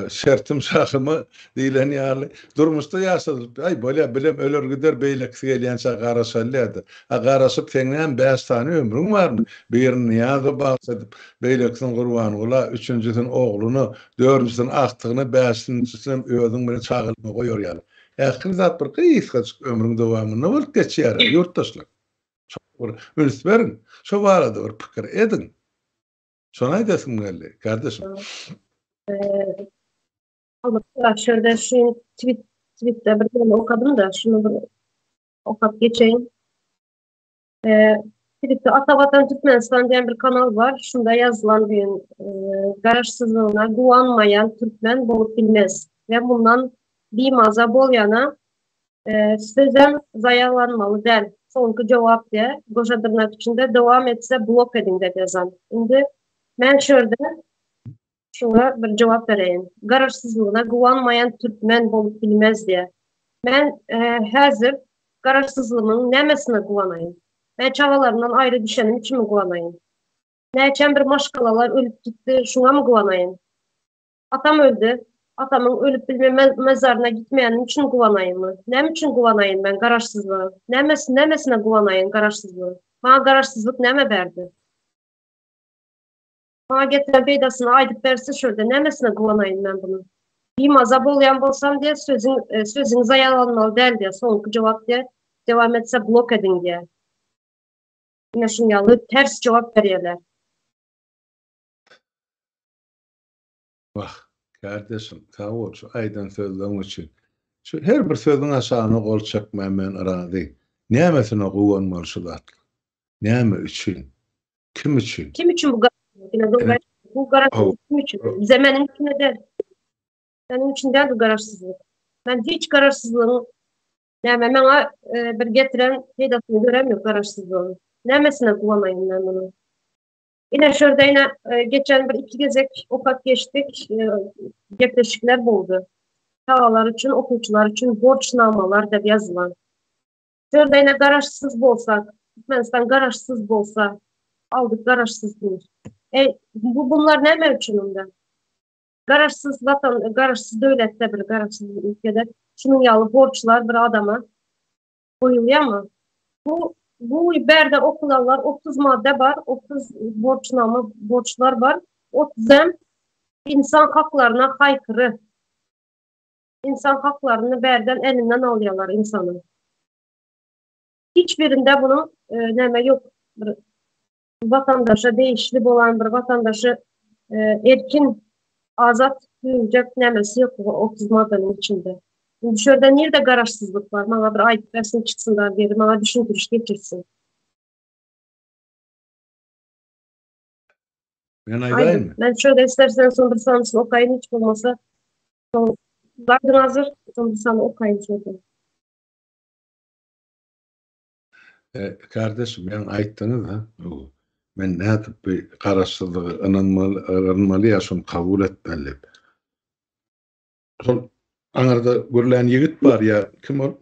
Şertim şahyma diýlen ýaly, durmuşda ýaşadylyp, aý, bolýa, bilem öler gider, beýlekisi gelýänçä garaşalýa-da. A garaşyp seň näme bäş sany ömrüň barmy? Birini Nyýazowa bagyş edip, beýlekisini Gurbangula, üçünjisini ogluna, dördünjisini agtygyna, bäşinjisinem özüň bilen çagalaryňa goýar ýaly. Ähli zat bir gysgajyk ömrüň dowamynda bolup geçýär-ä, ýurtdaşlar. Şoňa bir üns beriň, şo barada bir pikir ediň. Şony aýdasym geldi, kardeşim. Şurada şu tweet tweetde bir ýerine okadym da, şunu bir okap geçeýin. Ee, Tweetde Ata Watan Türkmenistan diýen bir kanal bar. Şunda ýazylan bir e, garaşsyzlygyna guwanmaýan türkmen bolup bilmez we mundan bimaza bolýana e, sözem zaýalanmaly däl. Soňky jogap diýe, goşa dyrnak içinde dowam etse blok ediň diýip ýazan. Indi men şu ýerde şuňa bir jogap bereýin. Garaşsyzlygyna guwanmaýan türkmen bolup bilmez diýe. Men e, häzir garaşsyzlygymyň nämesine guwanaýyn? Men çagalarymdan aýry düşenim üçinmi guwanaýyn? Näçem bir maşgalalar ölüp gitdi, şuňamy guwanaýyn? Atam öldi. Atamyň ölüp bilme mezaryna gitmeýänim üçin guwanaýynmy? Näme üçin guwanaýyn men garaşsyzlyga? Nämesi, nämesine guwanaýyn garaşsyzlygyň? Maňa garaşsyzlyk näme berdi? Maňa getiren peýdasyny aýdyp berse şurada nämesine guwanaýyn men bunuň? Bimaza bolýan bolsam diýe sözüň e, sözüň zaýalanmaly däl diýe soňky jogap diýe dewam etse blok ediň diýe. Ine şuň ýaly ters jogap berýärler. Wah, kärdeşim, sag bol şu aýdan sözleň üçin. Şu her bir sözüň aşagyna gol çekmä men razy. Nämesine guwanmaly şu zatlar? Näme üçin? Kim üçin? Kim üçin bu garaşsyzlyk? Ine dogry Bu garaşsyzlyk kim üçin? Bize meniň üçin däl. Meniň üçin däl bu garaşsyzlyk. Men hiç garaşsyzlygyň näme maňa e, bir getiren peýdasyny göremok garaşsyzlygyň. Nämesine guwanaýyn men munuň? Ine şurada ine e, geçen bir iki gezek okap geçdik, e, gepleşikler boldy. Çagalar üçin, okuwçylar üçin borçnamalar diýip ýazylan. Şurada ine garaşsyz bolsak, Türkmenistan garaşsyz bolsa, aldyk garaşsyzlyk. E, bu bunlar näme üçin onda? Garaşsyz watan, garaşsyz döwletde bir garaşsyz ülkede şunuň ýaly borçlar bir adama goýulýarmy? Bu bu bärde okulanlar 30 madda bar, 30 borçnama borçlar bar. 30-am insan haklaryna haýkyry. İnsan haklaryny bärden elinden alýarlar insanyň. Hiç birinde bunuň e, näme ýok. Bir watandaşa degişli bolan bir watandaşy e, erkin azat duýuljak nämesi ýok bu 30 maddanyň içinde. Indi şu ýerde nirde garaşsyzlyk bar? Maňa bir aýdyp bersin çyksynlar biri maňa düşündiriş geçirsin. Men aýdaýynmy? Men şöyle istersen son bir sanysyny okaýyn hiç bolmasa. Soň Bardyň hazır, son bir sany okaýyn şöyle. E, kardeşim, ýaňy aýtdyňyz ha. Men nädip bu garaşsyzlygy ynanmaly, ynanmaly ýa şony kabul etmeli diýip. Şol aňyrda gürlän ýigit bar ýa kim ol?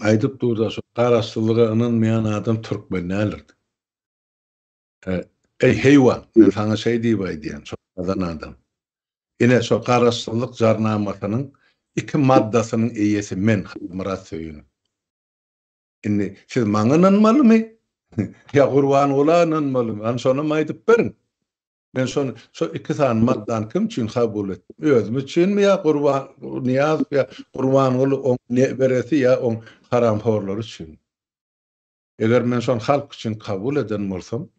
Aýdyp durda şu garaşsyzlyga ynanmaýan adam türkmen däldir. E, eý heýwan, men saňa şeý diýip aýdýan, şo gazan adam. Ine şo garaşsyzlyk jarnamasynyň iki maddasynyň eýesi men, Halmyrat Söýünow. Indi siz maňa ynanmalymy ýa Gurbangula ynanmalymy? Hany şonam aýdyp beriň. Men şony şo iki sany maddany kim üçin kabul etdim? Özüm üçinmi ýa Gurban Nyýazow ýa Gurbanguly oň neberesi ýa oň haramhorlary üçinmi? Eger men şony halk üçin kabul eden bolsam,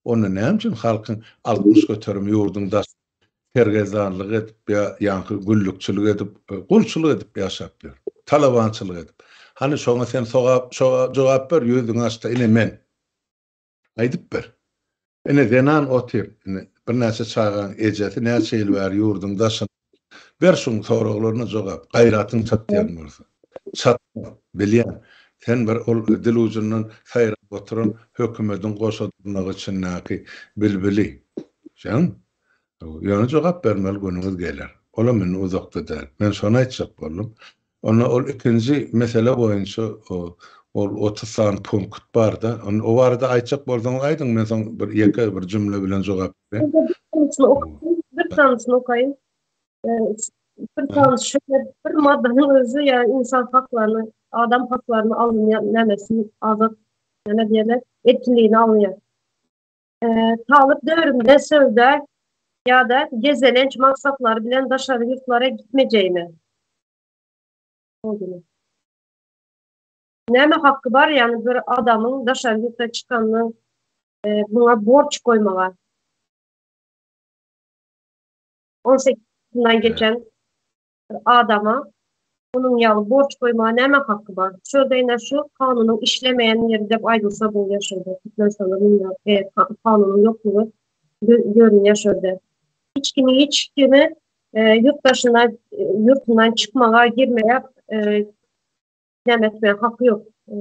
onda näme üçin halkyň 60 göterimi ýurduň daşynda sergezdanlyk edip ýa ýaňky güllükçilik edip, gulçulyk edip ýaşap ýör? Talabançylyk edip. Hany şoňa sen sogap, şoňa jogap ber, ýüzüňi aç-da, ine men. Aýdyp ber. Ine zenan otyr, ine birnäçe çagaň ejesi näçe ýyl bäri ýurduň daşynda. Ber şuň soraglaryna jogap, gaýratyň çatýan bolsa. Çatmaz, bilýän. Sen bir ol dil ujundan saýrap oturan hökümediň goşa dyrnagy içindäki bilbili. Şeňmi? Ýöne jogap bermeli günüňiz geler. Olam indi uzakda däl. Men şony aýtjak boldum. Onda ol ikinji mesele boýunça ol 30 sany punkt bar-da. Onda o barada aýtjak bolsaňyz aýdyň, men soň bir ýeke bir jümle bilen jogap bereýin. Bir sanysyny okaýyn. Bir sanysy şöyle bir maddanyň özi ýa insan haklaryny, adam haklaryny alynýan nämesi, azat näme diýerler, erkinligini alynýar. Talyp döwrümde söwda ýa-da gezelenç maksatlary bilen daşary ýurtlara gitmejegime. Näme haky bar, ýagny bir adamyň daşary ýurta çykanyny muňa borç goýmaga? 18 ýaşyndan geçen bir adama munuň ýaly borç goýmaga näme haky bar? Şu ýerde ine şu kanunyň işlemeýän ýeri diýip aýdylsa bolýar şu ýerde. Türkmenistanda munuň e, kanunyň ýoklugy görünýär şu ýerde. Hiç kimi hiç kimi e, ýurt daşyna ýurtundan çykmaga, girmege e, näme etmäge haky ýok. E,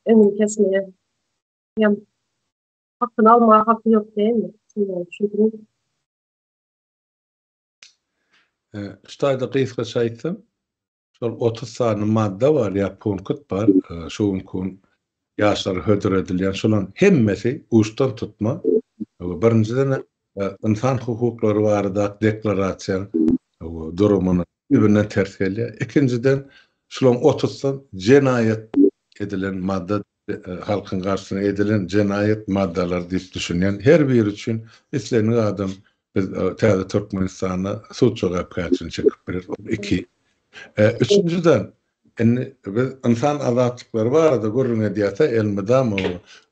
öňüni kesmeye. Ýa hakyny almaga haky ýok diýenmi? Çünki Şu taýda gysgaça aýtsam, şol 30 sany madda bar ýa punkt bar, şu günki gün ýaşlara hödür edilýän, şolaryň hemmesi uçdan tutma. Birinjiden, ynsan hukuklary baradaky deklarasiýa durumyna düýbünden ters gelýär. Ikinjiden, şularyň otuzsam jenaýat edilen madda halkyň garşysyna edilen jenaýat maddalary diýip düşünýän. Her biri üçin islendik adam biz täze Türkmenistanda sud jogapkärçiligini çekip biler. Ol iki. Üçünjiden, Indi biz ynsan azatlyklary barada gürrüň edýäs-ä elmydama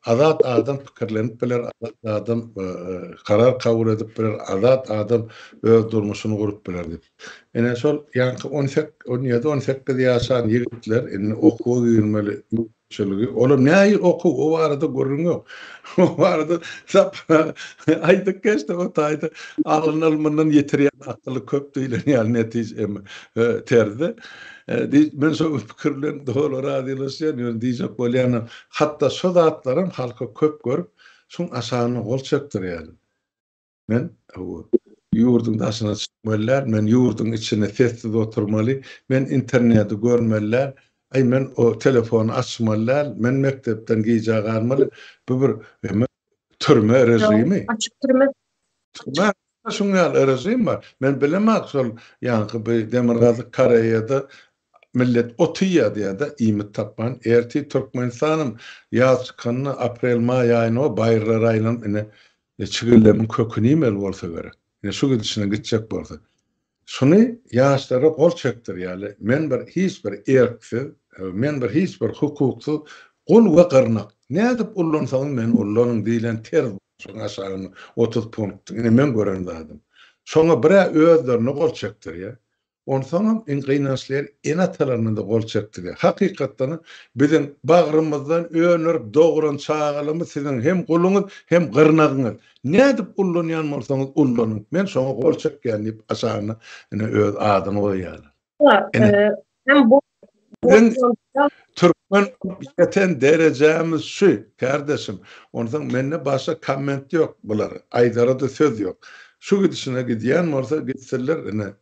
azat adam pikirlenip biler, azat adam karar kabul edip biler, azat adam öz durmuşyny gurup biler diýip. Ine şol ýaňky on sek, 17, 18 ýaşan ýigitler indi okuwa girmeli Çölgi. Olar nähili okuw, o barada gürrüň ýok. O barada Sapar aýdyp geçdi, o taýda alyn ylmyndan ýetirýän akyly köp diýlen ýaly netije terzde. Men şo pikir bilen doly razylaşýan, ýöne diýjek bolýanym, hatda şo zatlaram halka köp görüp, şoň aşagyna gol çekdirýärler. Men ýurduň daşyna çykmaly däl, men ýurduň içinde sessiz oturmaly, men interneti görmeli däl, aý men o telefony açmaly däl, men mekdepden gijä galmaly. Bu bir türme režimi. Açyk türme. Türme şuň ýaly režim bar. Men bilemok şol ýaňky bir Demirgazyk Koreýada millet ot iýýär diýýär-de, iýmit tapman. Ertir Türkmenistanam ýaz çykanda aprel-maý aýyna baýyrlara aýlanyp ine Çigildemiň köküni iýmeli bolsa gerek. Ine şu gidişine gitjek bolsa. Şuny ýaşlara gol çekdirýärler. Men bir hiç bir erksiz, men bir hiç bir hukuksyz gul we gyrnak. Nädip ullansaňyz meni ullanyň diýlen terz şoň aşagynda 30 punktdyň. Ine meň gören zadym. Şoňa bir-ä özlerine gol çekdirýär. Onsoňam iň gynançly ýeri ene-atalaryna-da gol çekdiler. Hakykatdanam biziň bagrymyzdan öndürip dogran çagalarymyz siziň hem guluňyz, hem gyrnagyňyz. Nädip ullanýan bolsaňyz ullanyň, men şoňa gol çekýän diýip aşagyna ine öz adyny goýýarlar. Ine. Hem bu Biziň türkmen bolup ýeten derejämiz şu, kärdeşim. Onsoň mende başga komment ýok bulara. Aýdara-da söz ýok. Şu gidişine gidýän bolsa gitsinler ine.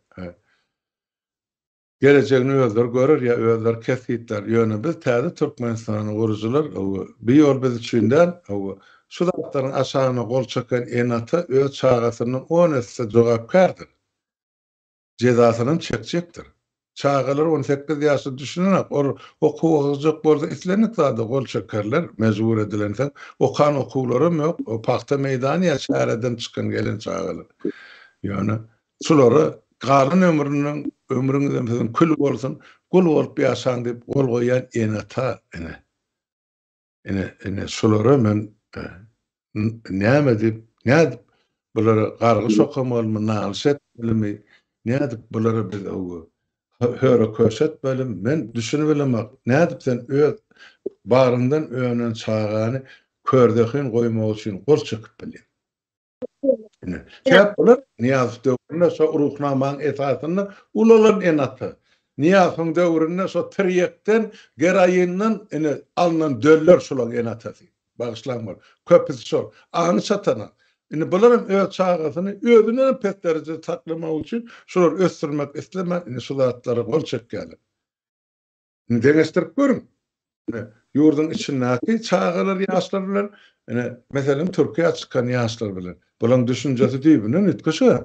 Gelejegini özleri görer ýa özleri kesgitlär. Ýöne biz täze Türkmenistany gurujylar, bu ýol biz üçin däl. Şu zatlaryň aşagyna gol çeken ene-ata öz çagasyndan on esse jogapkärdir. Jezasynam çekjekdir. Çagalar 18 ýaşda düşünenak, ol okuw okajak bolsa islendik zada gol çekerler, mejbur edilensoň. Okan okuwlaram ýok, o pagta meýdany ýa çäreden çykan gelen çagalar. Ýöne şulara galan ömrüniň ömrüňizem siziň kül bolsun, gul bolup ýaşaň diýip gol goýýan ene-ata ine. Ine, ine şulara men näme diýip, nädip bulara gargyş okamalymy, nalyş etmelimi, nädip bulara biz höre-köşe etmelimi, men düşünibilemok. Nädip sen öz bagryňdan önen çagany körzehin goýmak üçin gol çekip bilýäň? Ine, sebäp bular Nyýazow döwründe şo Ruhnamaň esasynda ulalan ene-ata. Nyýazowyň döwründe şo tirýekden, geroindan ine alnan döller şolaň ene-atasy. Bagyşlaň bol. Köpüsi şol. Aňy çatanak. Indi bular hem öz çagasyny özünden hem pes derejede saklamak üçin şulary ösdürmek islemän indi şu zatlara gol çekýärler. Indi deňeşdirip görüň. Ine, ýurduň içindäki çagalar, ýaşlar bilen, ine, meselem, Türkiýä çykan ýaşlar bilen. Bularyň düşünjesi düýbünden üýtgeşik.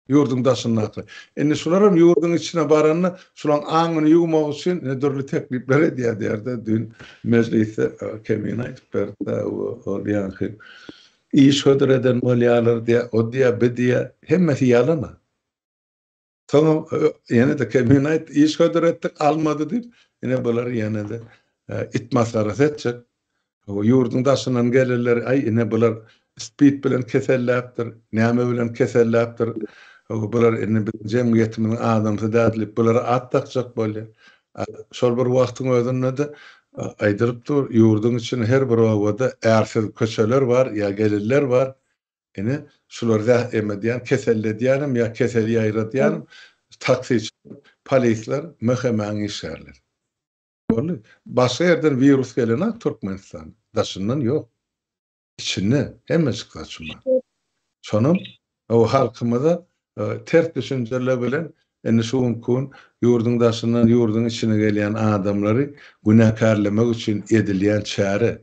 Ýurduň daşyndaky. Indi şular hem ýurduň içine baranda, şularyň aňyny ýuwmak üçin ine dürli teklipler edýär diýerde, düýn mejlisde Kemine aýdyp berdi-de, ol ýaňky iş hödür eden bolýarlar diýýär, o diýýär, bi diýýär, hemmesi ýalan-a. Soňam ýene-de Kemine aýtdy, iş hödür etdik, almady diýip, ine bular ýene-de it masgarasy etjek. Ýurduň daşyndan gelenler, aý ine bular spid bilen keselläpdir, näme bilen keselläpdir, bular indi biziň jemgyýetimiziň adamsy däl diýip, bulara at dakjak bolýar. Şol bir wagtyň özünde-de aýdylyp dur, ýurduň içinde her bir obada ärsiz köçeler bar ýa gelinler bar. Ine, şulary zäh emedýän, keselledýänem ýa keseli ýaýradýanam taksiçiler, polisler, MHM-iň işgärleri. Boldy. Başga ýerden wirus gelenok Türkmenistana. Daşyndan ýok. Içinde hemmejik zat şu bar. Şonam o halkymyza ters düşünjeler bilen indi şu günki gün ýurduň daşyndan ýurduň içine gelýän adamlary günäkärlemek üçin edilýän çäre.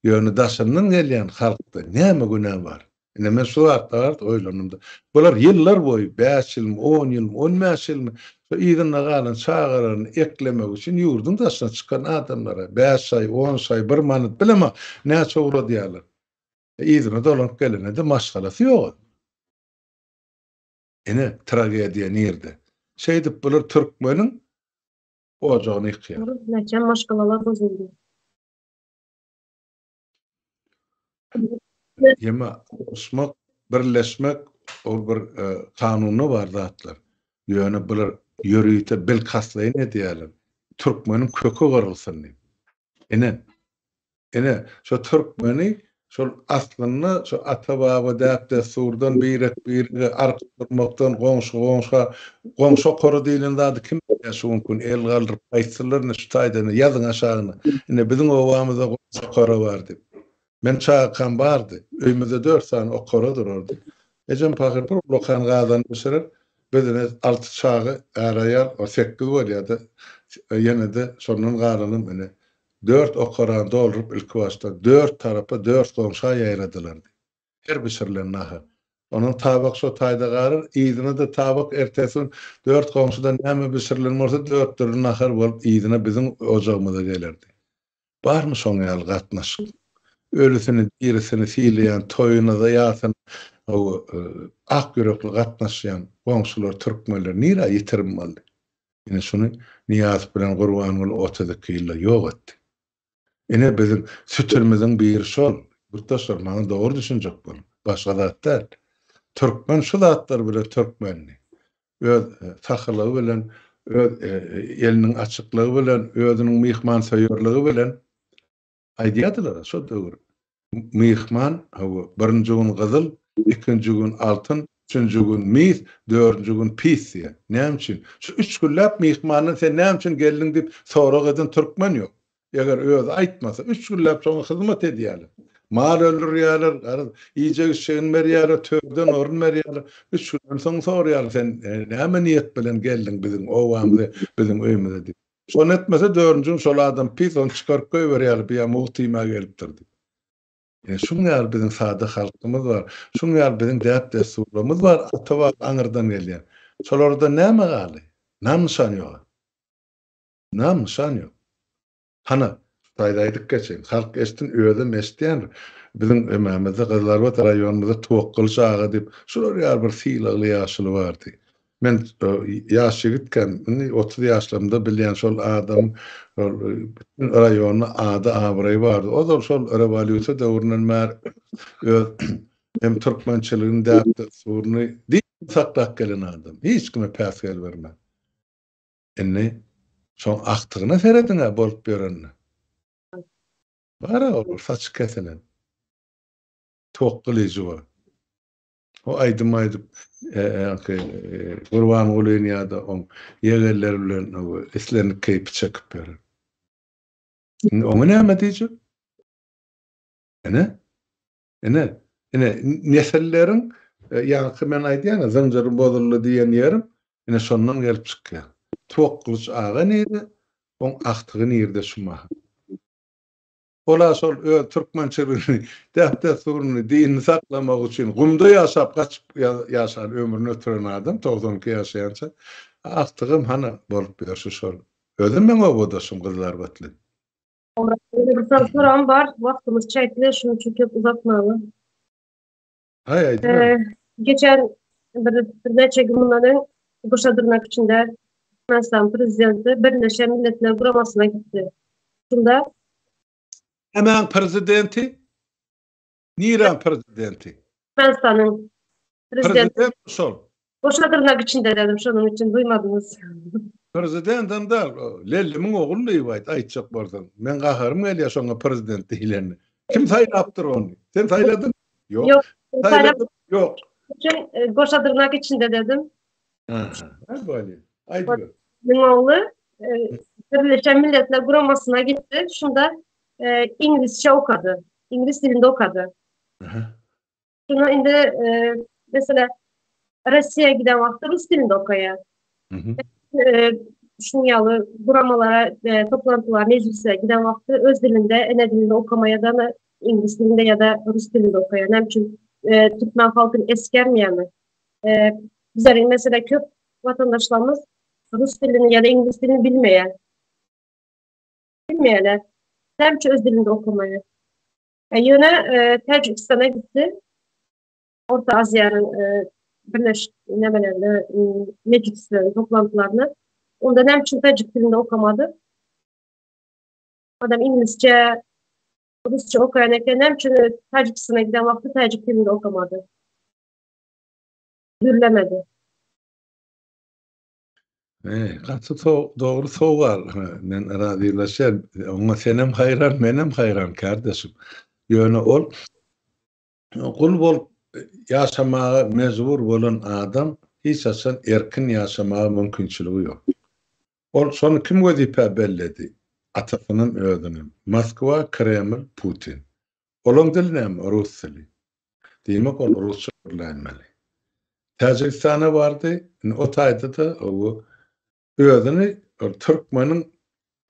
Ýöne daşyndan gelýän halkda näme günä bar? Ine men şu zatda garyp oýlandym-da. Bular ýyllar boýu, bäş ýylmy, on ýylmy, on bäş ýylmy şu yzynda galan çagalaryny eklemek üçin ýurduň daşyna çykan adamlara bäş aý, on şaý, bir manat bilemok näçe ugradýarlar. Yzyna dolanyp gelende-de maşgalasy ýok. Ine tragediýa nirde? Şeýdip bular türkmeniň. Ojagyny ýykýar. Näçe maşgalalar bozuldy. Ýeme goşmak, birleşmek ol bir kanunda bar zatlar. Ýöne bular ýörite bilkastlaýyn edýärler. Türkmeniň köki gyrylsyn diýip. Ine, Ine, şo türkmeni şol aslynda şo ata-baba däp-dessurdan birek-birege arka durmakdan goňşy-goňşa, goňşy okary diýlen zady kim bilýär şu günki gün el galdyryp aýtsynlar indi şu taýda indi ýazyň aşagyna. Ine biziň obamyzda goňşy okara bar diýip. Men çagakam bardy. Öýümizde dört sany okara durardy. Ejem pahyr bir ullakan gazan bişirer. Biz ine alty çaga, är-aýal, o sekiz bolýar-da, ýene-de şondan galanam ine Dört okarany dolduryp ilkibaşda dört tarapa dört goňşa ýaýradylardy. Her bişirilen nahar. Onuň tabak şo taýda galar, yzyna-da tabak ertesi gün dört goňşuda näme bişirilen bolsa dört dürli nahar bolup yzyna biziň ojagymyza gelerdi. Barmy şoň ýaly gatnaşyk? Ölüsini, dirisini sylaýan, toýuna-da ýasyna ak ýürekli gatnaşýan goňşular türkmenler nirä ýitirim boldy? Ine şuny Nyýazow bilen Gurbanguly 32 ýylda ýok etdi. Ine biziň sütünimiziň biri şol. Ýurtdaşlar maňa dogry düşünjek boluň. Başga zat däl. Türkmen şu zatlar bilen türkmendi. Öz sahylygy bilen, öz eliniň açyklygy bilen, özüniň myhmansöýerligi bilen Aýdýardylar-a şo döwür, Myhman, hawa, birinji gün gyzyl, ikinji gün altyn, üçünji gün mis, dördünji gün pis diýen. Näme üçin? Şu üç günläp myhmandan sen näme üçin geldiň diýip sorag eden türkmen ýok. Eger özi aýtmasa, üç günläp şoňa hyzmat edýärler. Mal öldürýärler, garaz, iýjek-içjegini berýärler, törden orun berýärler. Üç günden soň soraýarlar, sen näme niýet bilen geldiň biziň obamyza, biziň öýümize diýip. Şony etmese dördünji gün şol adam pis ony çykaryp goýberýärler bu ýa mugt iýmä gelipdir diýip. Ine şuň ýaly biziň sada halkymyz bar. Şuň ýaly biziň däp-dessurlarymyz bar ata-baba aňyrdan gelýän. Şolardan näme galdy? Nam-nyşan ýok. Nam-nyşan ýok. Hana, şu taýda aýdyp geçeýin. Halk eşitsin, özem eşitýändir. Biziň ömämizde Gyzylarbat raýonymyzda Tuwakgylyç aga diýip şular ýaly bir sylagly ýaşuly bardy. Men ýaş ýigitkäm, indi 30 ýaşlarymda bilýän şol adamyň şol bütin raýonda ady-abraýy bardy. Ozal şol rewolýusiýa döwründen bäri öz hem türkmençiligini, däp-dessuryny diýip saklap gelen adam. Hiç kime päsgel bermän. Indi şoň agtygyna serediň-ä bolup ýörenine. Bar-a ol saçy kesilen. Tok gylyjy bar. O aýdym aýdyp, ýaňky Gurbangulyny ýa-da oň ýegenleri bilen islendik keýpi çekip ýören. Indi oňa näme diýjek? Ine, ine, ine, nesilleriň ýaňky men aýdýan-a, zynjyry bozuldy diýen ýerim, ine şondan gelip çykýar. Tuwakgylyç aga nirde, oň agtygy nirde şu mahal? Ol-a şol öz türkmençiligini, däp-dessuryny, dinini saklamak üçin gumda ýaşap, gaçyp ýaşan, ömrüni ötüren adam, 92 ýaşaýança. Agtygym hany bolup ýörşi şol. Özem meň obadaşym Gyzylarbatly. Ýene bir sany soragym bar. Wagtymyz çäkli, şonuň üçin köp uzatmaly. Haý, aýdyber. Geçen bir birnäçe gün mundan öň Goşa dyrnak içinde Türkmenistan prezidenti Birleşen Milletler Guramasyna gitdi. Şunda Nämäň prezidenti? Niräň prezidenti? Türkmenistanyň prezidenti. Prezident şol. Goşa dyrnak içinde dedim, şonuň üçin duýmadyňyz. Prezidentem däl, Lellimiň ogly diýip aýt, aýtjak bolsaň. Meň gaharym gelýär şoňa prezident diýlenine. Kim saýlapdyr ony? Sen saýladyň? Ýok. Ýok. Saýladyň? Ýok. Üçin e, goşa dyrnak içinde dedim. Aha, bolýar. Aýdyber. Meň ogly e, Birleşen Milletler Guramasyna gitdi. Şunda e, iňlisçe okady. Iňlis dilinde okady. Aha. Şuna indi e, mesela Russiýa giden wagtda rus dilinde okaýar. E, şuň ýaly guramalara, e, toplantylara, mejlislere giden wagtda öz dilinde, ene dilinde okamaya da iňlis dilinde ýa-da rus dilinde okaýar. Näme üçin e, türkmen halkyny esgermeýärmi? E, bizleriň mesela köp watandaşlarymyz rus dilini ýa-da iňlis dilini bilmeýär. Bilmeýärler. Näme üçin öz dilinde okamaýar? E, ýöne e, Täjigistana gitdi. Orta Aziýanyň e, birleşik nämelerine, mejlislerine, toplantylaryna. Onda näme üçin täjik dilinde okamady? Adam iňlisçe, rusça okaýan eken, näme üçin Täjigistana giden wagty täjik dilinde okamady? Gürlemedi. E, gaty dogry sowal. Men razylaşýan. Oňa senem haýran, menem haýran kardeşim. Ýöne ol gul bolup ýaşamaga mejbur bolan adam hiç haçan erkin ýaşamaga mümkinçiligi ýok. Ol şony kim wezipä belledi? Atasynam özünem. Moskwa, Kreml, Putin. Olaň dili näme? Rus dili. Diýmek ol rusça gürläýmeli. Täjigistana bardy, indi o taýda-da özüni ol türkmeniň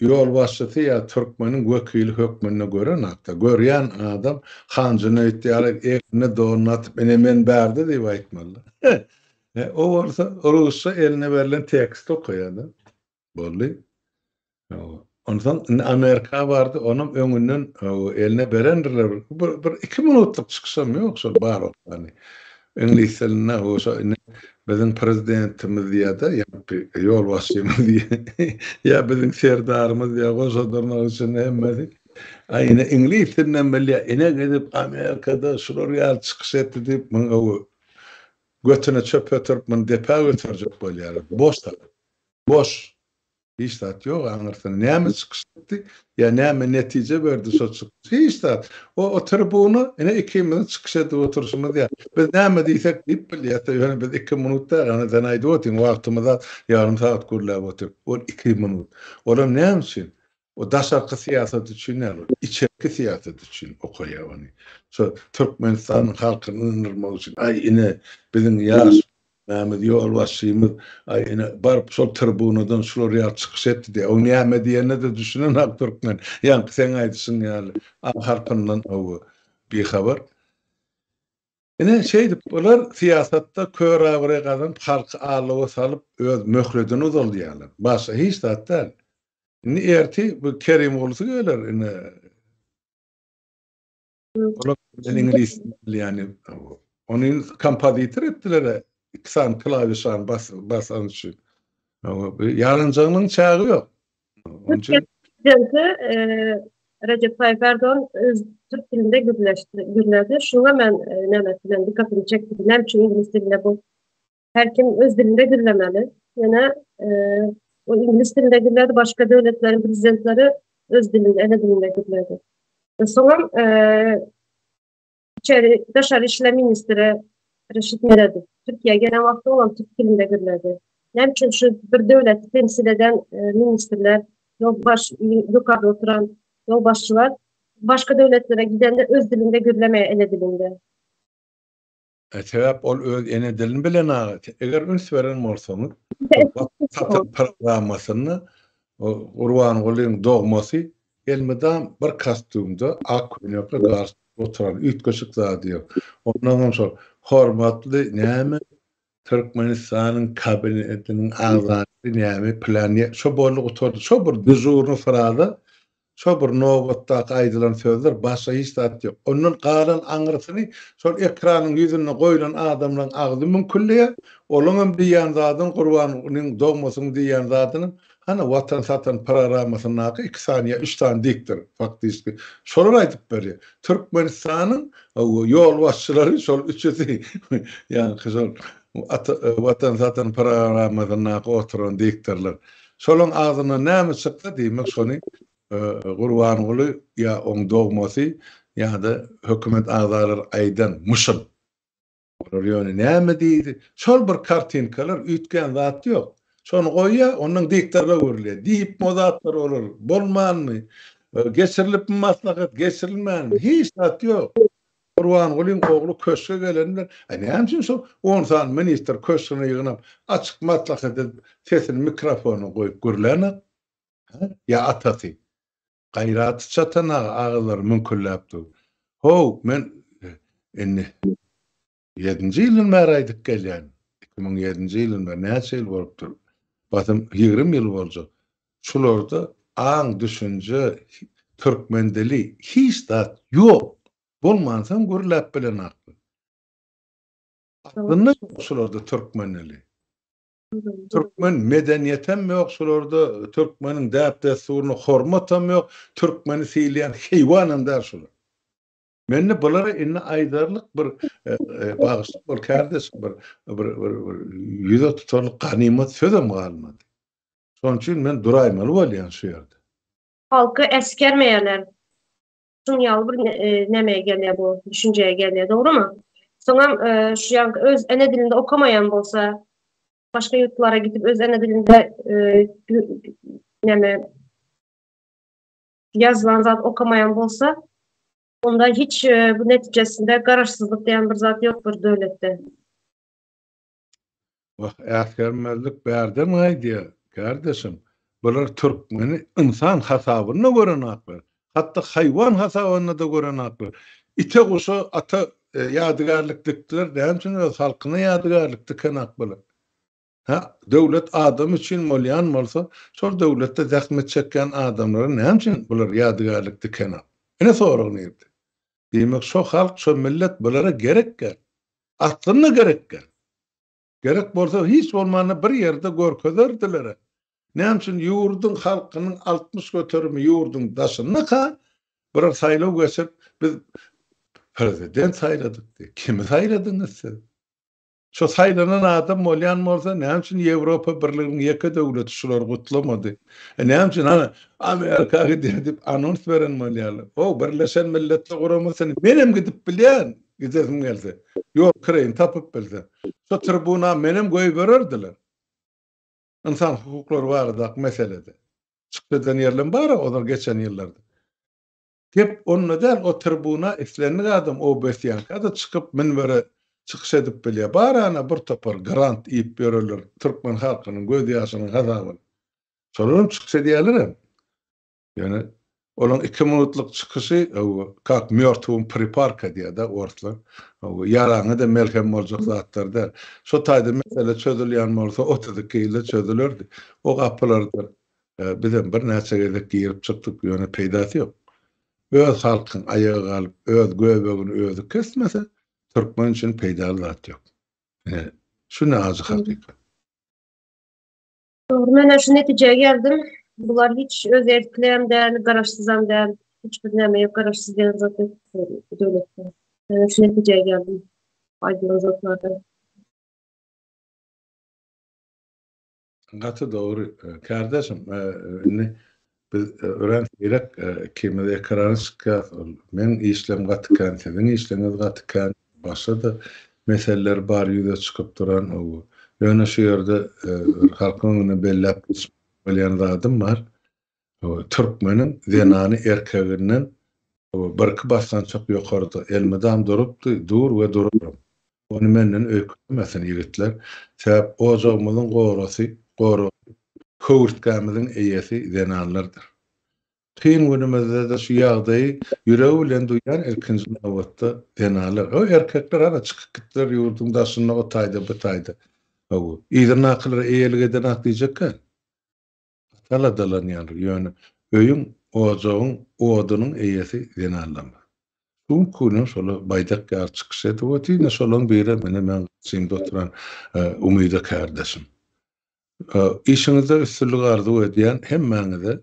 ýolbaşçysy ýa türkmeniň wekili hökmünde görenakda. Görýän adam Han Jüneýit ýaly egnine donuny atyp, ine men bärde diýip aýtmaly. O bolsa rusça eline berlen teksti okaýar-da. Boldy. Onsoň indi Amerika bardy, onam öňünden eline berendirler. Bir, bir iki minutlyk çykyşam ýok şol bar okany. Iňlis dilinde şo indi biziň prezidentimiz diýýär-de, ýa ýolbaşçymyz diýýär, ýa biziň serdarymyz diýýär, goşa dyrnak içinde hemmesi. Aý ine iňlis dilinden bilýär, ine gidip Amerikada şular ýaly çykyş etdi diýip, muny götüne çöp ötürip, muny depä göterjek bolýarlar. Boş zat. Boş. Hiç zat ýok aňyrsynda. Näme çykyş etdi ýa näme netije berdi şo çykyş? Hiç zat. O o tribuna ine ikimiziň çykyş edip oturyşymyz ýaly. Biz näme diýsek diýip bilýäs-de, ýöne biz iki minut däl, ana sen aýdyp otyň, wagtymyz az, ýarym sagat gürläp otyr. Ol iki minut. Olam näme üçin? O daşarky syýasat üçin däl, ol içerki syýasat üçin okaýar ony. Şo Türkmenistanyň halkyny ynandyrmak üçin, aý ine biziň ýaş Mämiz ýolbaşçymyz, aý ine baryp şol tribunadan şular ýaly çykyş etdi diýýär. O näme diýenine-de düşünenak türkmen. Ýaňky seň aýdyşyň ýaly A harpyndan hawa bihabar. Ine şeýdip bular syýasatda kör abraý gazanyp halky aldawa salyp öz möhledini uzaldýarlar. Başga hiç zat däl. Indi ertir bu Kerimgulusy geler ine. Olar bilen iňlis bilýäni. Ony kompozitor etdiler iki sany klawişany bas basan üçin. Ýaranjagynyň çägi ýok. Onuň üçin Prezidenti Recep Tayyip Erdoğan öz türk dilinde gürleşdi, gürledi. Şuňa men näme bilen dikkatimi çekdi. Näme üçin iňlis dilinde bu Her kim öz dilinde gürlemeli. Ýöne o iňlis dilinde gürledi, başga döwletleriň prezidentleri öz dilinde, ene dilinde gürledi. Soňam içeri daşary işler ministri Reşit Meredow Türkiýä gelen wagty olam türk dilinde gürledi. Näme üçin şu bir döwleti temsil eden ministrler, ýolbaş ýokarda oturan ýolbaşçylar başga döwletlere gidende öz dilinde gürlemeýär, ene dilinde? Sebäp ol öz ene dilini bilenok. Eger üns beren bolsaňyz, Watan programmasynda Gurbangulyň dogmasy elmydam bir kostýumda, ak köýnekli galstuk oturan, üýtgeşik zady ýok. Ondan hem şol hormatly näme Türkmenistanyň kabinetiniň agzasy näme plan şo boldy gutardy. Şo bir dežurny fraza Şo bir nobatdaky aýdylan sözler, başga hiç zat ýok. Ondan galan aňyrsyny şol ekranyň ýüzünde goýlan adamlaň agzy müňkülleýär. Olaňam diýýän zadyny Gurbangulyň dogmasynyň diýýän zadynyň hany Watan satan programmasyndaky iki sany ýa üç sany diktor faktiski şolar aýdyp berýär. Türkmenistanyň ýolbaşçylary şol üçüsi ýaňky şol Watan satan programmasyndaky oturan diktorlar. Şolaň agzyndan näme çyksa, diýmek şony Gurbanguly ýa oň dogmasy ýa-da hökümet agzalary aýdan myşyn. Olar ýöne näme diýdi? Şol bir kartinkalar, üýtgän zat ýok. Şony goýýar, ondan diktorlar öwrülýär. Diýipmi o zatlary olar? Bolmanmy? Geçirilipmi maslahat, geçirilmänmi? Hiç zat ýok. Gurbangulyň ogly köşge gelende, A näme üçin şol on sany ministr köşgüne ýygnap, açyk maslahat edip, sesini mikrofona goýup gürlänok? Hä? Ýa atasy? Gaýraty çatan aga agyzlary müňkülläp dur. How, men indi ýedinji ýyldan bäri aýdyp gelýän. 2007-nji ýyldan bäri näçe ýyl bolupdyr? Basym 20 ýyl boljak. Şularda aň, düşünje, türkmen dili hiç zat ýok. Bolmansoň gürläp bilenaklar. Aslynda ýok şularda türkmen dili. Türkmen medeniýetem ýok şularda, türkmeniň däp-dessuryna hormatam ýok, türkmeni sylaýan heýwanam däl şular. Mende bulara indi aýdarlyk bir bagyşla bol kärdeşim bir bir bir ýüze tutarlyk ganymat sözem galmady. Şonuň üçin men duraýmaly bolýan şu ýerde. Halky äsgermeýärler. Şuň ýaly bir nämeye gelýär bu, düşünjeye gelýär, dogrumy? Soňam şu ýaňky öz ene dilinde okamaýan bolsa, başga ýurtlara gidip öz ene dilinde näme ýazylan zat okamaýan bolsa, onda hiç bu netijesinde garaşsyzlyk diýen bir zat ýok bir döwletde. Wah, äsgermezlik bärden gaýdýar, kärdeşim. Bular türkmeni ynsan hasabynda görenaklar. Hatda haýwan hasabynda-da görenaklar. Ite-guşa ata ýadygärlik dikdiler, näme üçin öz halkyna ýadygärlik dikenak bular? Hä, döwlet adam üçin bolýan bolsa, şol döwletde zähmet çekýän adamlara näme üçin bular ýadygärlik dikenak? Ine sorag nirde? Diýmek, şo halk, şo millet bulara gerek däl. Aslynda gerek däl. Gerek bolsa hiç bolmanda bir ýerde görkezerdiler. Näme üçin ýurduň halkynyň 60 göterimi ýurduň daşyndaka bir saýlaw geçirip biz prezident saýladyk diýip. Kimi saýladyňyz siz? Şo saýlanan adam bolýan bolsa näme üçin Ýewropa Birliginiň ýeke döwleti şulary gutlamady? E näme üçin hany Amerika gidýär diýip anons beren bolýarlar? O Birleşen Milletler Guramasyny menem gidip bilýän, gidesim gelse. Ýol kireýini tapyp bilsem. Şo tribuna menem goýbererdiler. Ynsan hukuklary baradaky meselede. Çykyş eden ýerlem bar-a ozal geçen ýyllarda. Gep onda däl, o tribuna islendik adam OBSÝ-ňka-da çykyp münbere çykyş edip bilýär. Bar ana bir topar grant iýip ýörenler türkmen halkynyň göz ýaşynyň hasabyna. Şolaram çykyş edýärlerem. Ýöne olaň iki minutlyk çykyşy kak mýortwym priparka diýýär-de orslar. Ýaraňa-da melhem boljak zatlar däl. Şo taýda mesele çözülýän bolsa 32 ýylda çözülerdi. O gapylardan Bizem birnäçe gezek girip çykdyk, ýöne peýdasy ýok. Öz halkyň aýaga galyp, öz göbegini özi kesmese, türkmen üçin peýdaly zat ýok. Ine, şu ne ajy hakykat. Dogry, men şu netijä geldim. Bular hiç öz erkli däl, garaşsyzam däl. Hiç bir näme ýok, garaşsyz diýen zat ýok bu döwletde. Men şu netijä geldim. Aýdylan zatlardan. Gaty dogry kärdeşim indi biz örän seýrek ikimiz ekrana çykýas ol meň işlem gaty kän siziň işleňiz gaty kän başga-da meseleler bar ýüze çykyp duran ýöne şu ýerde halkyň öňünde belläp geçmek bolýan zadym bar türkmeniň zenany erkeginden birki basgançak ýokarda elmydam durupdy dur we duraram Ony menden öýkelemesin ýigitler. Sebäp ojagymyzyň gorasy, goragy, höwürtgämiziň eýesi zenanlardyr. Kyn günümizde-de şu ýagdaýy ýüregi bilen duýýan ilkinji nobatda zenanlar. O erkekler hana çykyp gitdiler ýurduň daşyna o taýda bu taýda. Hawa, yzyndakylara eýelik edenak diýjekgä. Aladalanýandyr. Ýöne öýüň, ojagyň odunyň eýesi zenanlarmyz. Şu günki günem şolar baýdak ýaly çykyş edip otyr. Ine şolaryň birem ine meň garşymda oturan Umyda kärdeşim. Işiňizde üstünlik arzuw edýän hemmäňize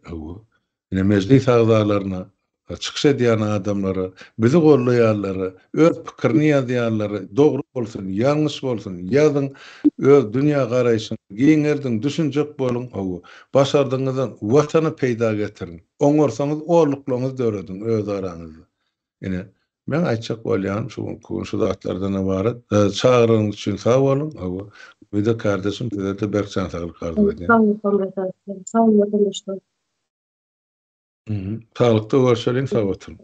ine mejlis agzalaryna, çykyş edýän adamlara, bizi goldaýanlara, öz pikirini ýazýanlara, dogry bolsun, ýalňyş bolsun, ýazyň, öz dünýä garaýşyňyzy giňeldiň, düşünjek boluň, hawa, başardygyňyzdan Watana peýda getiriň, oňarsaňyz orluklaryňyzy dörediň öz araňyzda. Ine, meň aýtjak bolýanym şu günki gün şu zatlardan ybarat. Çagyrygyňyz üçin sag boluň, hawa, Umyda kardeşim size-de berk jan saglyk arzuw edýän. Sag boluň, Saňa sag boluň, watandaşlar. Saglykda görşeliň sag oturyň.